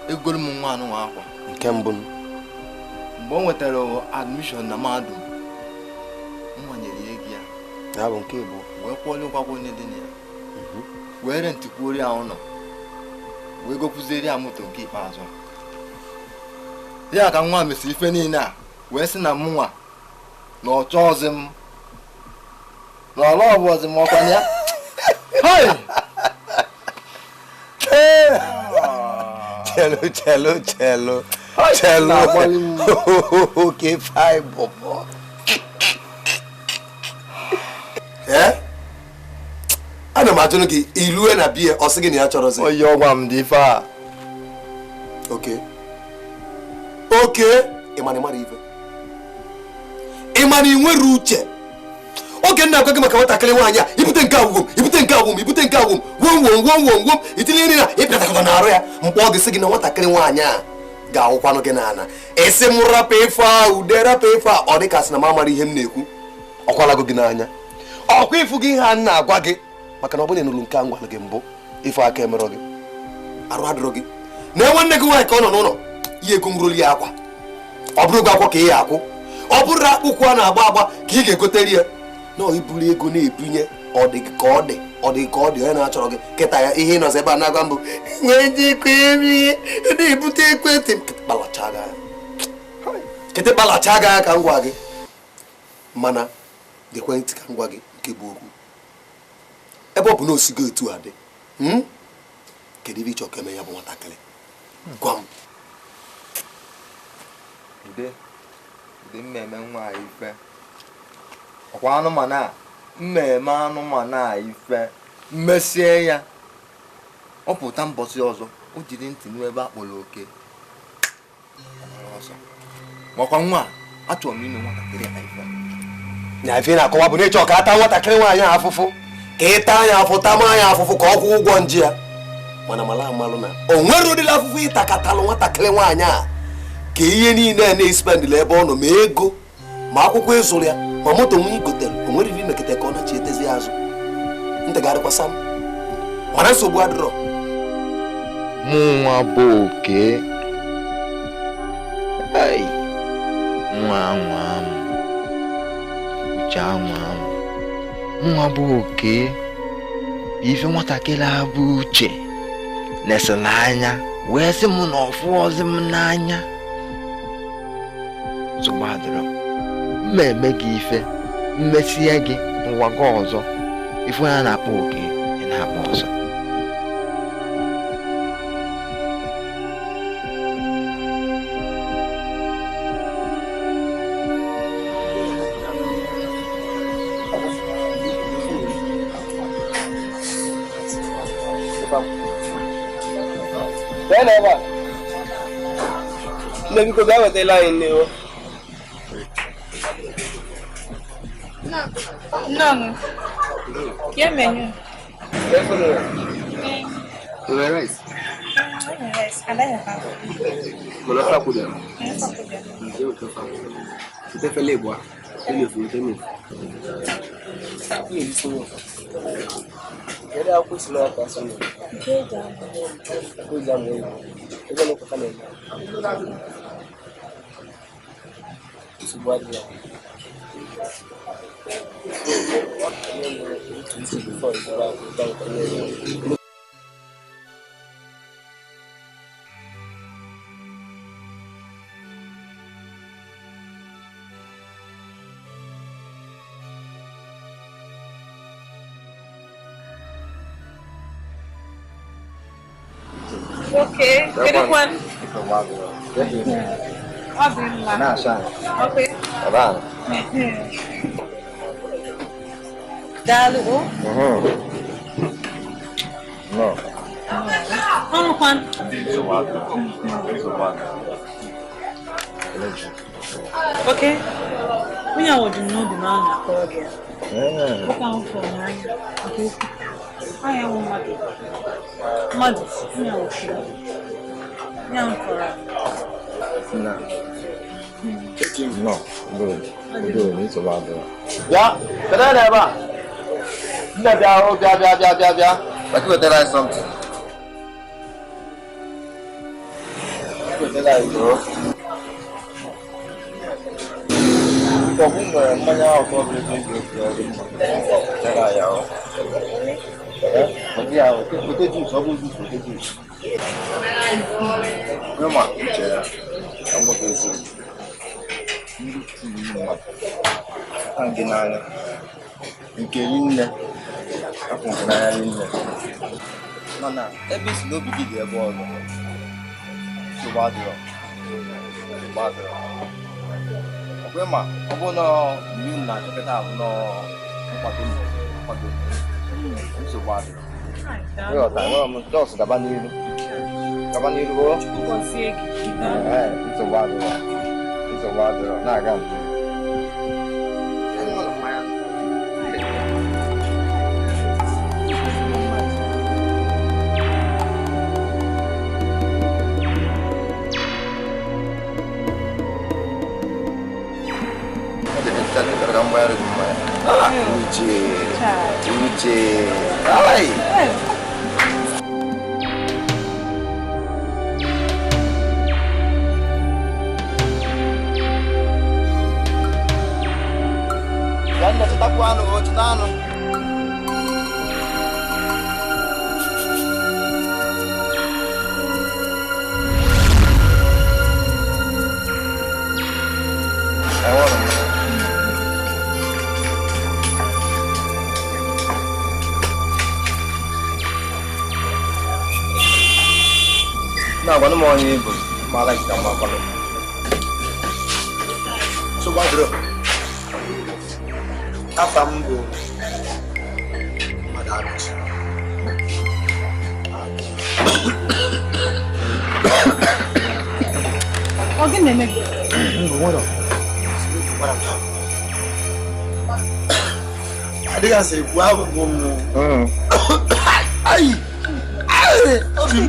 Egoro m nwa anụ nwa akwa. Nke mbụ. Mgbe o nwetara admission na mahadum, m nwanyere ego ya Ya bụ nke bụ wee kwụọla ụgwọ akwụkwọ onye dị na ya wee rentikwuori ya ụlọ wee gokwuzieri ya moto nke ikpeazụ ya ka nwa mesịrị ife niile a wee sị na mụnwa na ọ chọọzi m na ọla ọbụọzi m ọkwa ya. Chelo chelo chelo chelo oke fai bọbọ. Ana m ajụnụ gị ilue na biya ọ sị gị na ya chọrọzi oyi ọgwa m dị ife a. Oke oke ịmana ịmara ife ịmana ị nwere uche oge nna agwa gị maka nwatakịrị nwaanyị a ibute nke agwụgwụ ibute nke agwụgwụ ibute nke agwụgwụ gwom gwom gwom gwom gwom itinye nri na ịpịatakọta n'arụ ya mkpọ gị sị gị na nwatakịrị nwaanyị a ga-awụkwanụ gị n'ala esi m rapụ ife a ude rapụ ife a ọ dị ka sị na m amara ihe m na-ekwu ọkwalago gị n'anya ọkwa ịfụ gị ihe a na-agwa gị maka na ọ bụrụ na ịnụrụ nke a ngwalụ gị mbụ ife aka emerọ gị arụ adịrọ gị na nwanne gị nwaanyị ka ọ nọ n'ụlọ ihe ego nroli ya akwa ọ bụrụ gị akwa ka ị ya akwụ ọ bụrụ akpụkwụ a na-agba agba ka ị ga-egotere ya na ọ iburu ego na-ebunye ọ dị ka ọ dị ọ dị ka ọ dị onye na-achọrọ gị kịta ya ihe ịnọzi ebe a na-agwa mbụ nwee njikwa eme na-ebute ekwentị m kịtị kpalacha gị anya ka m gwa gị mana ekwentị ka m gwa gị nke bụ okwu ebe ọ bụ na osigo etu a dị kedu ibe ịchọ ka eme ya bụ nwatakịrị gwa m. Ude ude mmemme nwa ife ọkwa anụmanụ a mmemme anụmanụ a ife mmesie ya ọ pụta mbọsị ọzọ o jiri ntị nụ ebe a kpọrọ oke ọsọ makwa nwa achọrọ m ime nwatakịrị a ife na ife na-akọwa bụ na ịchọ ka ata nwatakịrị nwaanyị afụfụ ka ịta anya afụ tama anya afụfụ ka ọ kwụọ ụgwọ nji ya mana mala amalụ na o nwere ụdịrị afụfụ ịtakatalụ nwatakịrị nwaanyị a ka ihe niile na-espendịla ebe ọ nọ ma ego ma akwụkwọ ịzụrụ ya ma moto nwe igotere o nwere ife imekịta ka ọ nachi etezi ya azụ ntịgharịkwa sam mana nsogbu adịrọ. Mụ nwa bụ oke nwa nwa m uche anwa m nwa bụ oke ife nwatakịrị abụ uche nesịrị anya wee sị m na ọfụ ọzọ m n'anya nsogbu adịrọ mmemme gị ife mmesie gị n'ụwa gị ọzọ ife onye na-akpọ oke ị na-akpọ ọzọ. Nne biko bịa wetara anyị nne o. Nọ. Ke menu? Nwere rice? Rice, anaghị ha. Mana ofe akwụ bịara. Nje ofe akwụ. Ute fele ịbụa. Emefu, ute emefu. Ihe esi nwa. Kedu akwụkwọ isi n'aka asọ nọ? Nke eji amụ. Akwụkwọ eji amụ oyibo. Ebe na-ekọta na-eme. Nsogbu adịla. Okay, kedu kwan? Ọ dị mma. Okay. Daalụ o. Ọrụ kwan? Okay. Onye ahụ dị m n'obi na ọ na-akọrọ gị ya. Nwoke ahụ fụrụ n'anya nke ukwuu. Aha ya bụ mmadụ. Mmadụ, onye ahụ fụrụ. Onye ahụ fụrụ ahụ. No, good. Good, nsogbu adịrọ. Bịa, kedu onye na-ebe a? Nne bịa o, bịa bịa bịa bịa bịa. Maka iwetara anyị something. Iwetara anyị o. Biko, ọ bụ nwere mmanya ọtọ bụrụ ebe ị ga-esi ọrụ mma. Chere ya ọ. Ọ dị ya, ote juice, ọ bụ juice, ote juice. Onye ma uche ya, ka m gwa gị eziokwu. Ndị tiri mmadụ, ha gị n'anya, nke rinne, afọ nke n'anya rinne. Mana ebe isi n'obi gị dị ebe ọzọ. Nsogbu adịrọ. Nsogbu adịrọ. Ọkwa ma ọ bụ na mmiri na-achọkọta abụ na nkwado nkwado. Nsogbu adịrọ. Ịghọta, enwere m jọs gaba n'iru. Gaba n'iru o. Ee, nsogbu adịrọ. Nsogbu adịrọ. Na-aga m. Uche, Uche, ai! Yanna chetakwa anụ, o cheta anụ. Na-agwanụ m onye bụ mara gị ka m agwanụ. Nsogbu adịrọ. Afa m bụ Mmadụ Abụchi. Ọ gị na-eme gị? Mba, nwere. Adịghị asịrị kwuo abụ m. Ayi! Ayi! Obi m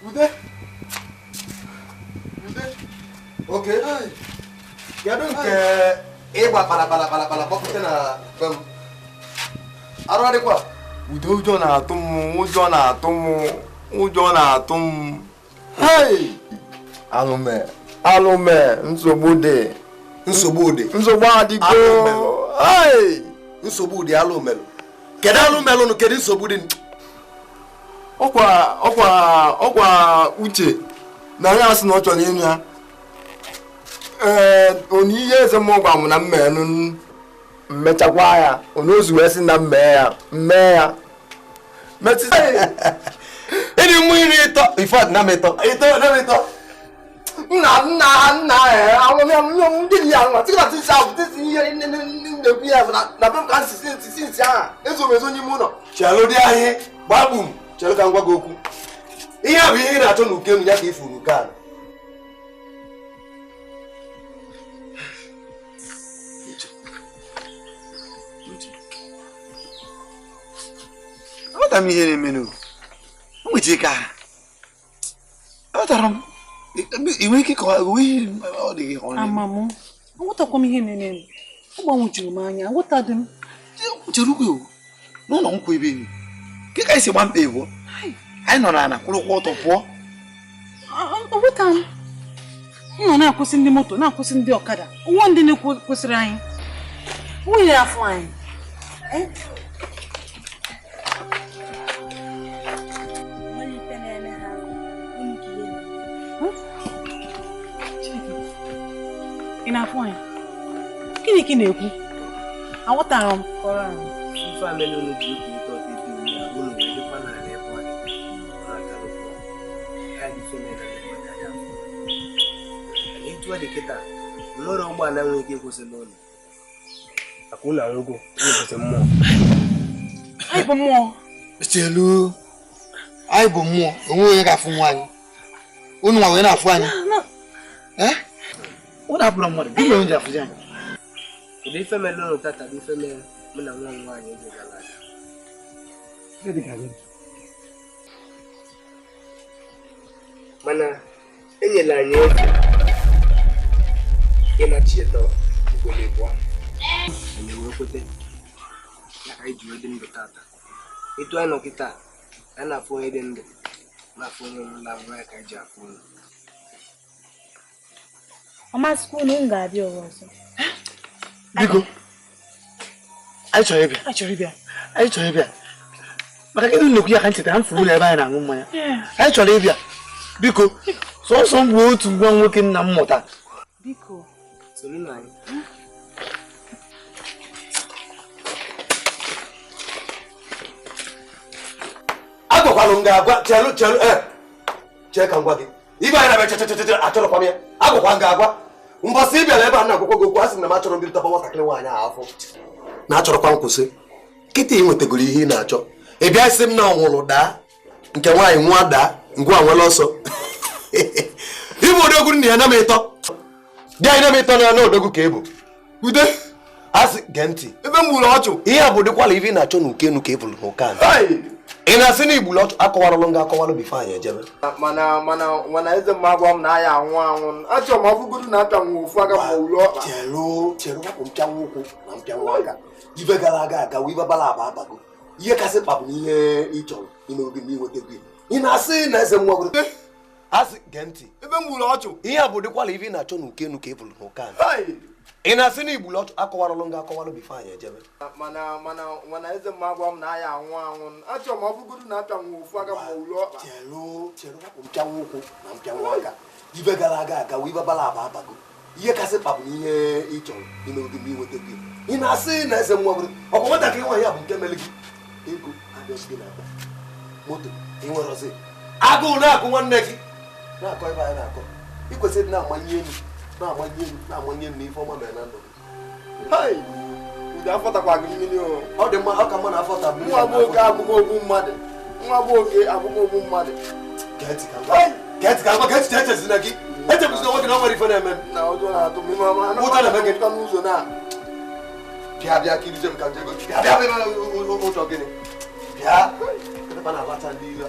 Ude. Ude. Okay. Kedu nke ịgba kpara kpara kpara kpara kpọpụta na be m? Arụ adịkwa? Ude, ụjọ na-atụ m, ụjọ na-atụ m, ụjọ na-atụ m. Hey! Alụme, alụme, nsogbu dị. Nsogbu dị. Nsogbu adịgo. Hey! Nsogbu dị alụmelụ. Kedu alụmelụ nụ, kedu nsogbu dị? Ọkwa Uche na onye asị na ọ chọrọ ịnụ ya. Ee, onye ihe eze mmụọ gwa m na mmenụ mmechakwa ya, onye ozu wee sị na mmee ya, mmee ya. Metụta ịdị mmụ iri ịtọ, ifeọdụ na m ịtọ, ịtọ na m ịtọ. Nna nna nna ee ndị ya nwa tịkọta tịsị ahụ tịsị ihe na-ekwu ya na be m ka nsisi nsisi nsị ahụ ezo m ezo n'ime ụlọ. Chelụ dị ahịa gbabum chelụ ka m gwa gị okwu. Ihe a bụ ihe ị na-achọ n'uke enu ya ka ifuru n'uke ala. Aghọtara m ihe na-emenụ. O nwere ike aghọtara m. Ị nwere ike ịkọwa ihe ọ dị gị ọ na-eme. Ama m, aghọtakwa m ihe na-eme. Ọ gbanwejuru m anya, aghọtadị m. Chere ukwe o, n'ụlọ nkwụ ebe enyi. Ke ka anyị si gba mkpa ịbụọ? Anyị nọ n'ala kwụrụkwa ọtọ pụọ. Aghọta m. M nọ na-akwụsị ndị moto, na-akwụsị ndị ọkada. Ụwọ ndị na-ekwesịrị anyị. Nwunye afọ anyị. Ị na-afụ anyị? Gịnị ka ị na-ekwu? Aghọtara m. Nwere ụgbọala enweghị ike ịkwụsị n'ụlọ maka ụlọ anwụgo ụlọ mmụọ. Anyị bụ mmụọ. Chelu, anyị bụ mmụọ, onwe onye ga-afụ nwa anyị. Unu nwa wee na-afụ anyị. Ụnụ abụrụ mmadụ, gịnị mere unu ji afụzi anyị? Ụdị ife mere ụnụ tata bụ ife mere mụ na nwa m nwaanyị oge gara aga. Mana enyela anyị oge ịnachieta ugboro abụọ. Anyị wee kwete na anyị ji wee dị ndụ tata. Etu anyị nọ kịta, anyị na-afụ onye dị ndụ na-afụ onye nwụrụ anwụ ya ka anyị ji afụ onye. Ọ masịkwa unu m ga-abịa ụwa ọzọ. Biko, anyị chọrọ ịbịa. Anyị chọrọ ịbịa. Anyị chọrọ ịbịa. Maka gịnị nnukwu ya ka m chetara m furu ụlọ ebe anyị na-aṅụ mmanya. Anyị chọrọ ịbịa. Biko, sọsọ m bụ otu nwa nwoke nna m mụta. Biko. Soro na anyị. Agwakwalụ m ga-agwa chelu chelu chee ka m gwa gị. Ibe anyị na-abịa chechecheche achọrọkwa m ya. Agwakwa m ga-agwa. Mbọsị ị bịara ebe a na-agwakwa gị okwu a sị na m achọrọ mbiri tọba nwatakịrị nwaanyị ahụ afọ. Na-achọrọkwa nkwụsị. Kịta ị nwetagoro ihe ị na-achọ. Ị bịa sị m na ọnwụrụ daa nke nwaanyị nwa daa ngwa nwere ọsọ. Ịbụ odogwu nna ya na m ịtọ. Di anyị na m ịtọ na ya na odogwu ka ị bụ. Ude a sị gee ntị. Ebe m gburu ọchụ. Ihe a bụ dịkwala ife ị na-achọ n'uke enu ka ị bụrụ n'ụka anyị. Ị na-asị na igburu ọchụ akọwarụlụ nga akọwalụ bifo anyị ejebe. Mana mana mana eze mma agwa m na aya anwụ anwụ. Achọrọ m ọbụgodu na apịa nwa ofu aka ma ụlọ ọkpa. Chelu chelu hapụ mpịanwụ ụkwụ na mpịanwụ aka. Ife gara aga agawo ife bara aba abago. Ihe kasị mkpa bụ na ihe ị chọrọ ime obi na inweta gị. Ị na-asị na eze mmụọ gụrụ. A sị gee ntị. Ebe m gburu ọchụ. Ihe a bụ dịkwala ife ị na-achọ n'uke enu ka ị bụrụ n'ụka anyị. Ị na-asị na igburu ọchụ akọwarụlụ nga akọwalụ bifo anyị ejebe. Mana mana mana eze mma agwa m na aya anwụ anwụ. Achọrọ m ọbụgodu na apịa nwa ofu aka ma ụlọ ọkpa. Chelu chelu hapụ mpịanwụ ụkwụ na mpịanwụ aka. Ife gara aga agawo ife bara aba abago. Ihe kasị mkpa bụ na ihe ị chọrọ ime obi na inweta gị. Ị na-asị na eze mmụọ gụrụ. Ọkwa nwatakịrị nwaanyị a bụ nke mere gị. Ego abịazi gị n'akpa. Moto ị nwerọzi. Agụụ na-agụ nwanne gị. Na-akọ ebe anyị na-akọ. Ị kwesịrị na-amanye elu na-amanye elu na-amanye elu n'ife ọma mere na ndụ gị. Hai! Ude afọtakwa gị mmiri o. Ọ dị mma, ọ ka mma na afọta mmiri. Nwa bụ oke abụghị ogbu mmadụ. Nwa bụ oke abụghị ogbu mmadụ. Gee ntị ka m gwa. Gee ntị ka m gwa, gee ntị echezina gị. Echezina onwe gị na o nwere ife na-eme m. Na ụjọ na-atụ m ime ọma. Ụjọ na-eme gị. N'ụzọ na. Bịa bịa ka irije m ka m jee gosi. Bịa bịa bịa ụjọ gịnị? Bịa. Ebe a na-alacha ndị iro.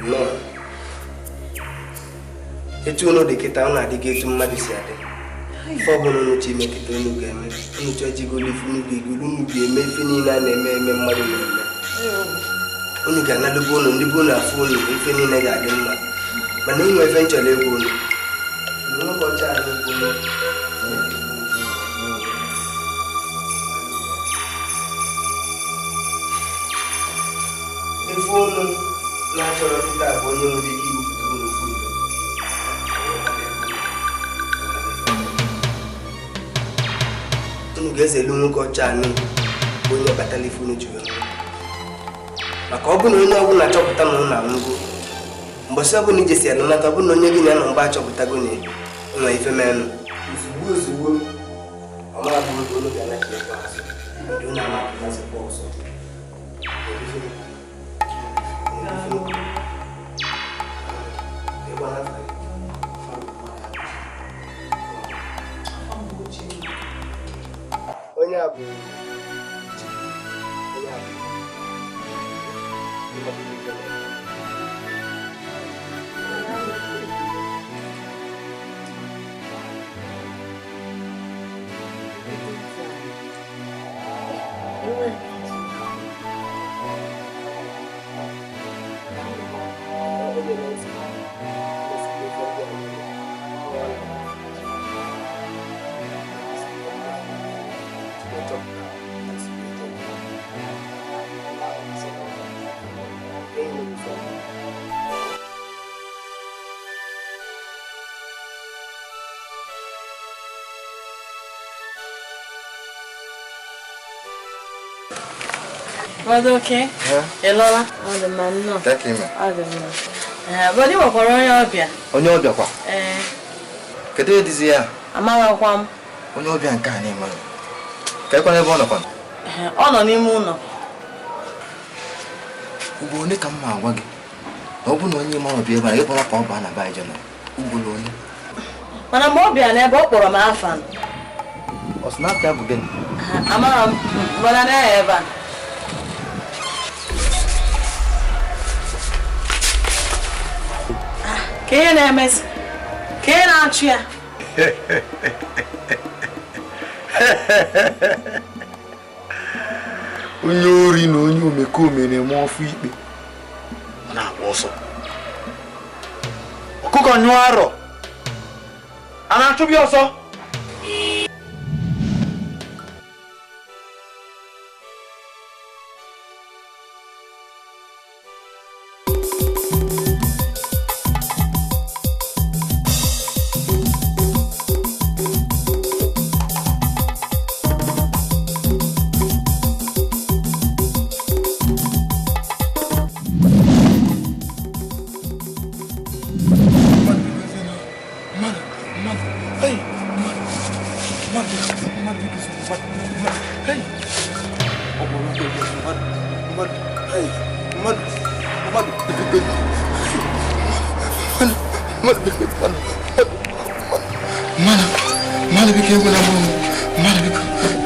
Nnọọ. Etu unu dị kịta unu adịghị etu mmadụ si adị. Ife ọbụla unu chi ime kịta unu ga-eme. Unu chọọ ijigolu ife unu ga-egolu, unu ga-eme ife niile a na-eme eme mmadụ na-eme. Unu ga-analụbe unu, ndị bụ unu afụ unu, ife niile ga-adị mma. Mana inwe ife nchọrọ egwu unu. Nwoke ọcha anyị bụ ife unu na-achọrọ kịta bụ onye nwere ike iwupụta unu kwuru. Unu ga-ezelu nwoke ọcha anyị bụ onye kpatara ife unu ji wee nwụọ. Maka ọ bụ na onye ọbụla achọpụta na unu anwụgo, mbọsị ọbụla ije si alụnata, ọ bụ na onye gị na ya nọ mgbe achọpụtago na nwa ife menụ. Ozugbo ozugbo ọ mara bụ oge unu ga-anachikwa azụ, ndị unu amapụtazikwa ọzọ. Onye a bụ Brother, okay? Elola? Ọ dị mma nnọọ. Ọ dị mma. Brother, ị nwekwara onye ọbịa? Onye ọbịa kwa? Ee. Kedu ihe dịzi ya? Amaghịkwa m. Onye ọbịa nke a na-eme. Ka ekwana ebe ọ nọkwa? Ọ nọ n'ime ụlọ. Ugboro ole ka m ma agwa gị na ọ bụ na onye mara ọbịa ebe a, ịkpọrọ ka ọ baa na be anyị nọ. Ugboro ole? Mana mgbe ọ bịara n'ebe ọ kpọrọ m afa. Ọ sị na afọ ya bụ gịnị? Amaghị m. Mana na ya ebe a. Ka ihe na-emezi? Ka ihe na-achụ ya? Onye ori na onye omekome na-eme ọfụ ikpe ọ na-agba ọsọ. Ọkụkọ nyụọ arọ a na-achụbịa ọsọ.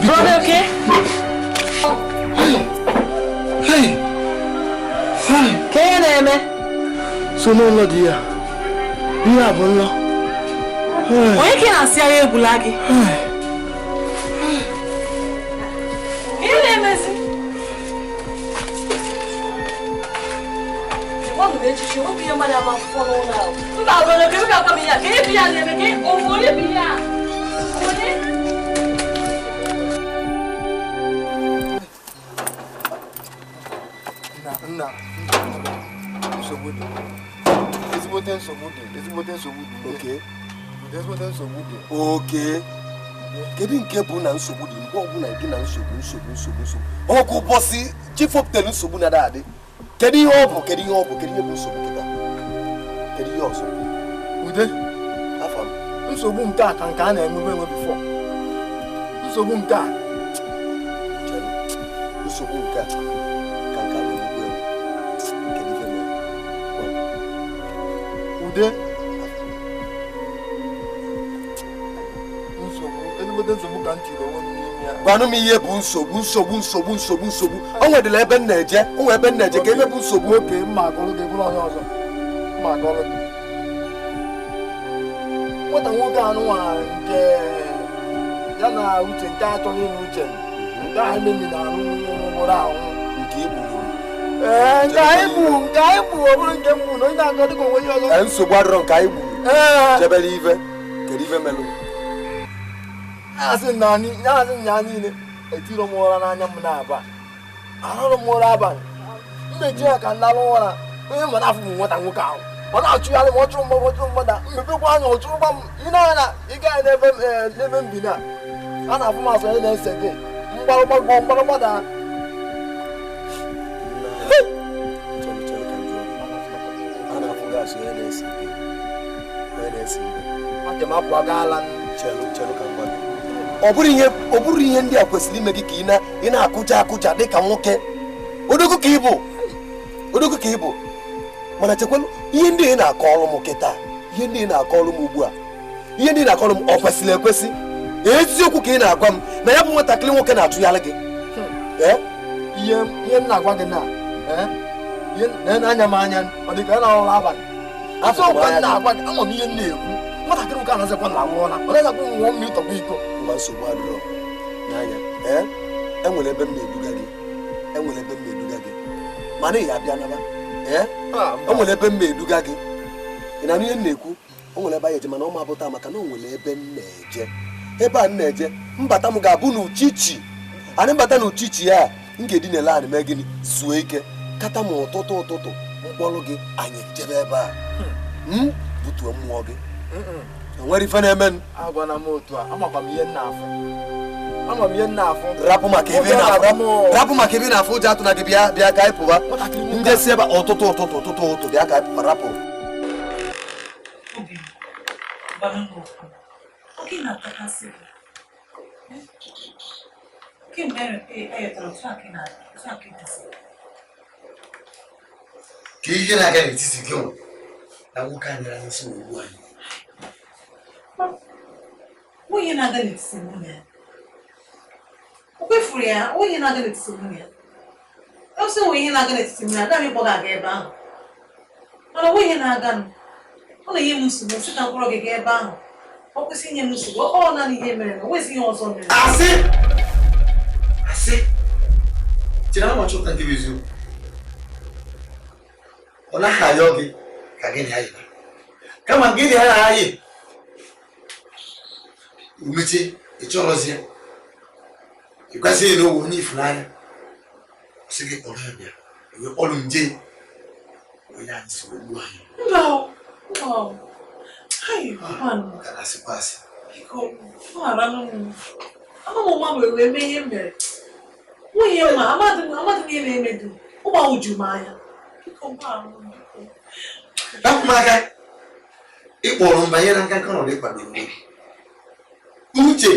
Brother, okay? Hey! Hey! Ka ihe na-eme? So n'ụlọ dị ya. Ihe a bụ nlọ. Onye ka ị na-asị agha egwula gị? Ka ihe na-emezi? Mba, brother, ka ị ga-agwa m ihe a? Ka ihe bụ ihe a na-eme? Ka onye bụ ihe a? Onye? Nna, nsogbu dị. Ezigbote nsogbu dị, ezigbote nsogbu dị. Okay. Ezigbote nsogbu dị. Okay. Kedu nke bụ na nsogbu dị mgbe ọbụla gị na nsogbu nsogbu nsogbu nsogbu? Ọkụ ụbọchị chifopụtara nsogbu na adị. Kedu ihe ọ bụ? Kedu ihe ọ bụ? Kedu ihe bụ nsogbu kịta? Kedu ihe ọzọ? Ude. Afọ m. Nsogbu nke a ka nke a na-enwebe enwe before. Nsogbu nke a. Nsogbu nke a ka nke a na-enwebe enwe. Kedu ihe mere? Ude. Nsogbu, ezigbote nsogbu ka m tiri onwe m n'ime ya. Gwanụ m ihe bụ nsogbu nsogbu nsogbu nsogbu nsogbu. O nwedịla ebe m na-eje, o nwere ebe m na-eje ka ebe bụ nsogbu. Oke, mma agụrụ gị bụrụ onye ọzọ. m akọrọ gị. Nwata nwoke anụnwa nke ya na Uche nke achọghị ịnụ Uche nke anyị memi na arụ nwụrụ anwụ. Nke i gburu. Ee, nke anyị gburu, nke anyị gburu, ọ bụrụ nke m gburu na onye na-akọ dịka onwe ya ọzọ. Nsogbu adịrọ nke anyị gburu. Jebere ive, kedu ive melụ? Asị na nya niile etiro m ụra n'anya m na-aba. Arụrụ m ụra abalị. Mmechi ya ka m lalụ ụra. Onye mara afọ bụ nwata nwoke ahụ. Ọ na-achụgharị m, ọ chụrụ mgbada, ọ chụrụ mgbada. Mmepekwa anya, ọ chụrụkwa m. Ị na-anya ị gaa n'ebe m bi na. A na-afụ m asụ onye na-ese gị. Mgbarụgbago, mgbarụgbada. A na-afụ gị asụ onye na-ese gị. Onye na-ese gị. Adị m apụ agaala. Chelụ, chelụ ka m gwa gị. Ọ bụrụ ihe ndị a kwesịrị ime gị ka ị na-akụja akụja dịka nwoke. Odogwu ka ị bụ. Odogwu ka ị bụ. Mana chekwalụ ihe ndị ị na-akọ ọrụ m kịta, ihe ndị ị na-akọ ọrụ m ugbu a, ihe ndị ị na-akọ ọrụ m ọ kwesịrị ekwesị? Eziokwu ka ị na-agwa m na ya bụ nwatakịrị nwoke na-achụgharị gị. Ihe m na-agwa gị na na-anya m anya ọ dị ka na-arụ abalị. Asọkwa m na-agwa gị, ama m ihe m na-ekwu. Nwatakịrị nwoke anazikwa na awụ ụra, ọ naghịzikwa nwụọ mmiri tọgbọ iko. Ngwa nsogbu adịrọ n'anya. Enwere ebe m na-eduga gị. Enwere ebe m na-eduga gị. Mana ị ga-abịa naba. O nwere ebe m na-eduga gị. Ị na-anụ ihe m na-ekwu? O nwere ebe anyị eje mana ọ ma abụta maka na o nwere ebe m na-eje. Ebe a m na-eje, mbata m ga-abụ n'uchichi. Anyị mbata n'uchichi ya, m ga-edinele anyị mee gịnị? Zuo ike. Kata m ụtụtụ ụtụtụ mkpọrọ gị anyị ejebe ebe a. Butuo mmụọ gị. O nwere ife na-eme m. Agwana m otu a, amakwa m ihe m na-afụ. Ama m ihe m na-afụ. Rapụ maka ebe ị na-afụ. Rapụ maka ebe ị na-afụ ụjọ atụ na gị bịa bịa ka anyị pụba. Ndị si ebe ụtụtụ ụtụtụ ụtụtụ ụtụ bịa ka anyị pụba rapụ. Obi, gwana m okwu. Oge na-atakasị gị. Kemgbe e yetara otu a ka ị na otu a ka ị dịsị. Ka ihe na-aga n'etiti gị nwa na nwoke a nyere anyị nsogbu anyị. Nwunye na-aga n'etiti mụ na ya. O kwefuru ya, nwunye na-aga n'etiti mụ na ya. Ọ sị nwe ihe na-aga n'etiti mụ na ya, agaghị m ịkpọ gị aga ebe ahụ. Mana onwe ihe na-aga nụ. Ọ na-enye m nsogbu, sị ka m kpọrọ gị gaa ebe ahụ. Ọ kwụsị inye m nsogbu, ọ naanị ihe mere na o nwezi ihe ọzọ mere. Asị! Asị! Chere ama chọpụta nke bụ eziokwu. Ọ naghị ayọ gị ka gị na ya yịba. Kama gị na ya na-ayị. Umeche, ị chọrọzi ya. Ị gwasịghị na owu onye ịfụnanya. Ọ sị gị kpọrọ ya bịa. I wee kpọrọ m jee. Onye anyị si wee gbuo anyị. Mba o, mba o. Hai, mmanụ. Ka na-asịkwa asị. Biko, gbagharanụ m. Ama m ụma were wee mee ihe m mere. Nwunye ma, amadị m amadị m ihe na-eme dum. Ụgbọ ju m anya. Biko, gbagharanụ m, biko. Rapụ m aka. Ị kpọrọ m banye n'aka nke ọnọdụ ịkwadoro m. Uche!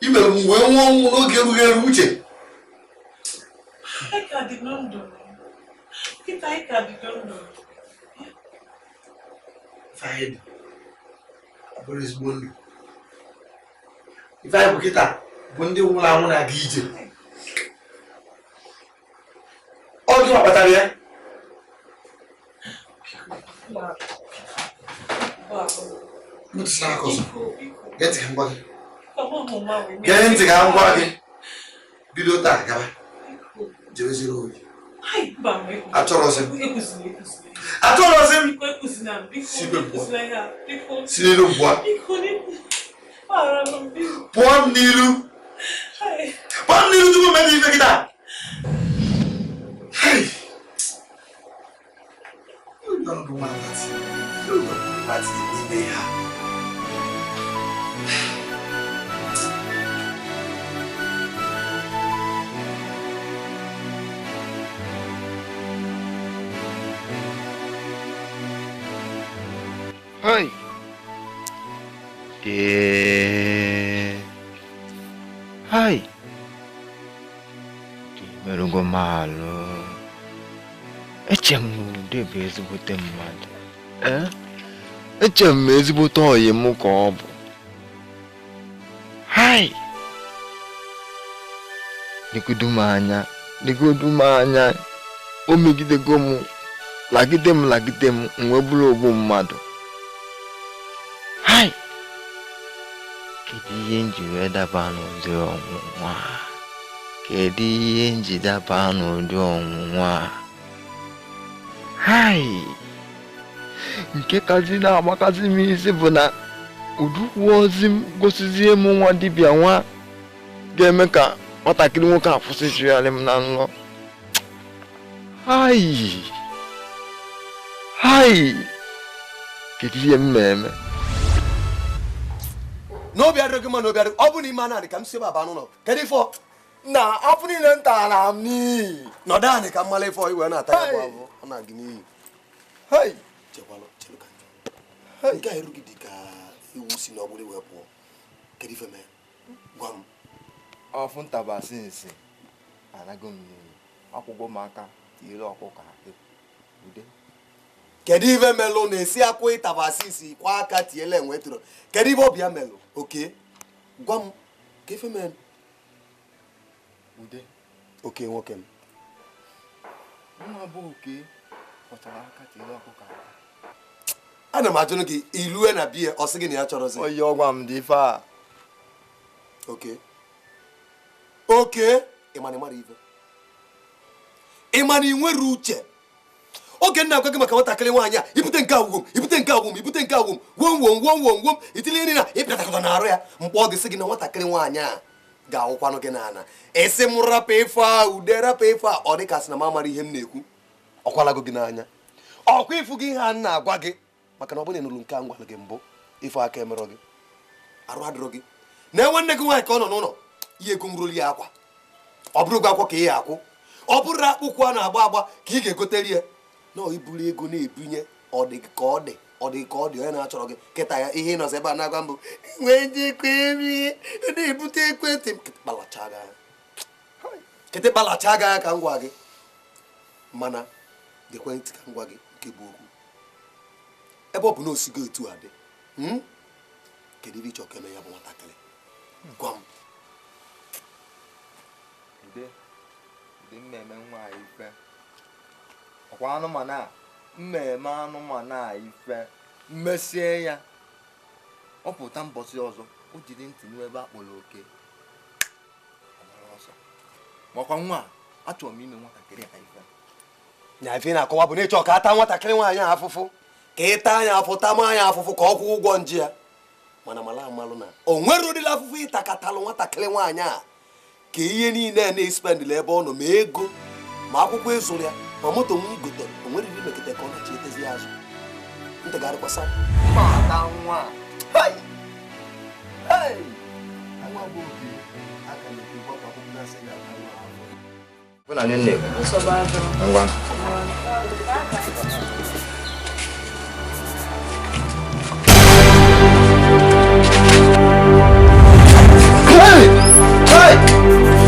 I mere m wee nwụọ ọnwụ n'oge erughị eru Uche. Anyị ka dị na ndụ. Kịta anyị ka dị na ndụ. Ife anyị dị, ọ bụrụ ezigbo ndụ. Ife anyị bụ kịta bụ ndị nwụrụ anwụ na-aga ije. Ọ gị nwa kpatara ya. Metụsịla aka ọzọ. Gee ntị ka m gwa gị. Gee ntị ka m gwa gị. Bido taa gaba. Jebeziere onwe gị. Hai, mba m, ekwuzina. Achọrọzi m. Ekwuzina, ekwuzina. Achọrọzi m. Biko, ekwuzina m, biko, Si be m pụọ. ekwuzina ihe a, biko. Si n'ilu m pụọ. Biko, biko. Gbagharanụ m, biko. Pụọ m n'ilu. Hai. Pụọ m n'ilu tupu m eme ife gị taa. Hai. Ọnọdụ nwa abatị. Ọnọdụ nwa abatị dị n'ime ha. Hai. Ee. Hai. Merụgo m alụ. Eche m na Ude bụ ezigbote mmadụ. Ee? Eche m na ezigbote ọyị m ka ọ bụ. Hai. Legodu m anya. Legodu m anya. O megidego m. Lagide m lagide m m wee bụrụ ogbu mmadụ. Hai! Kedu ihe m ji wee daba n'ụdị ọnwụnwa a? Kedu ihe m ji daba n'ụdị ọnwụnwa a? Hai! Nke kazi na-agbakasị m isi bụ na udukwu ozi m gosizie m nwa dibịa nwa ga-eme ka nwatakịrị nwoke a kwụsị ịchụgharị m na nlọ. Hai! Hai! Kedu ihe m na-eme? N'obi adịrị gị mma, n'obi adịrị ọ bụ na ime anadị ka m si ebe a baa n'ụlọ. Kedu ife ọ? Na afọ niile m tara m n'iyi. Nọdụ anị ka m mara ife ọ iwe na-ata ya bụ avụ ọ na-agị n'iyi. Hei! Chekwalụ, chelụ ka nke a erughị dị ka iwu si n'ọgbụrụ wee pụọ. Kedu ife mee? Gwa m. Ọfụ ntabasị nsị anago m n'iyi. Akwụkwọ m aka tinyere ọkụkọ akị. Ude. Kedu ife melụ na-esi akwụ ịtabasị isi kwa aka tiele enwe tụrụ? Kedu ife ọbịa melụ? Oke, gwa m ka ife melụ. Ude. Oke nwoke m. Nwa bụ oke kpọchara aka tinyere ọkụkọ aka. Ana m ajụnụ gị ilue na biya ọ sị gị na ya chọrọzi. Oyi ọgwa m dị ife a. Oke. Oke, ị ma na ị mara ife. Ị ma na ị nwere uche. Oge nna agwa gị maka nwatakịrị nwaanyị a, ibute nke agwụgwụ m, ibute nke agwụgwụ m, ibute nke agwụgwụ m, gwom gwom gwom gwom gwom, itinye nri na ịpịatakọta n'arụ ya, mkpọ gị sị gị na nwatakịrị nwaanyị a ga-awụkwanụ gị n'ala. Esi m rapụ ife a, ude rapụ ife a, ọ dị ka sị na m amara ihe m na-ekwu. Ọkwalago gị n'anya. Ọkwa ịfụ gị ihe a m na-agwa gị maka na ọ bụrụ na ị nụrụ nke a m gwara gị mbụ, ife aka emerọ gị. Arụ adịrọ gị. Na nwanne gị nwaanyị ka ọ nọ n'ụlọ, ihe ego nroli ya akwa. Ọ bụrụ gị akwọ ka ị ya akwụ. Ọ bụrụ akpụkwụ a na-agba agba ka ị ga-egotere ya. Na iburu ego na-ebunye ọ dị ka ọ dị ọ dị ka ọ dị onye na-achọrọ gị kịta ya ihe ịnọzi ebe a na-agwa mbụ nwee njikwa eri na-ebute ekwentị m kịtị kpalacha gị anya ka m gwa gị mana gekwe ntị ka m gwa gị nke bụ okwu ebe ọ bụ na osigo etu a dị kedu ebe ịchọ ka eme ya bụ nwatakịrị gwa m. Ude, ude mmemme nwa ife. Ọkwa anụmanụ a mmemme anụmanụ a ife mmesie ya ọ pụta mbọsị ọzọ o jiri ntị nụ ebe a kpọrọ oke ọgbara ọsọ makwa nwa a achọrọ m ime nwatakịrị a ife. Nya ife na-akọwa bụ na ịchọ ka ata nwatakịrị nwaanyị a afụfụ ka ịta anya afụ tama anya afụfụ ka ọ kwụọ ụgwọ nji ya mana mala amalụ na o nwere ụdịrị afụfụ ịtakatalụ nwatakịrị nwaanyị a ka ihe niile na-espendịla ebe ọ nọ ma ego ma akwụkwọ ịzụrụ ya ma moto m gotere o nwere iri mekịta ka ọ na-achị etezi ya azụ ntịgarịkwasa. Mata nwa. Hei! Hei! Nwa bụ oke aka na-ekwu gbakọ akwụkwọ na-asị ga-ata nwa afọ. Bụ na nne ngwa. Hey! Hey!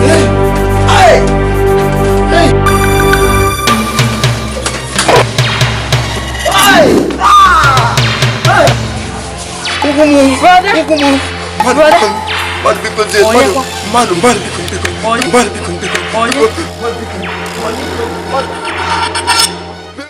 Hey! Hey! Hey! Mmadụ mmadụ biko biko mmadụ biko biko mmadụ biko biko.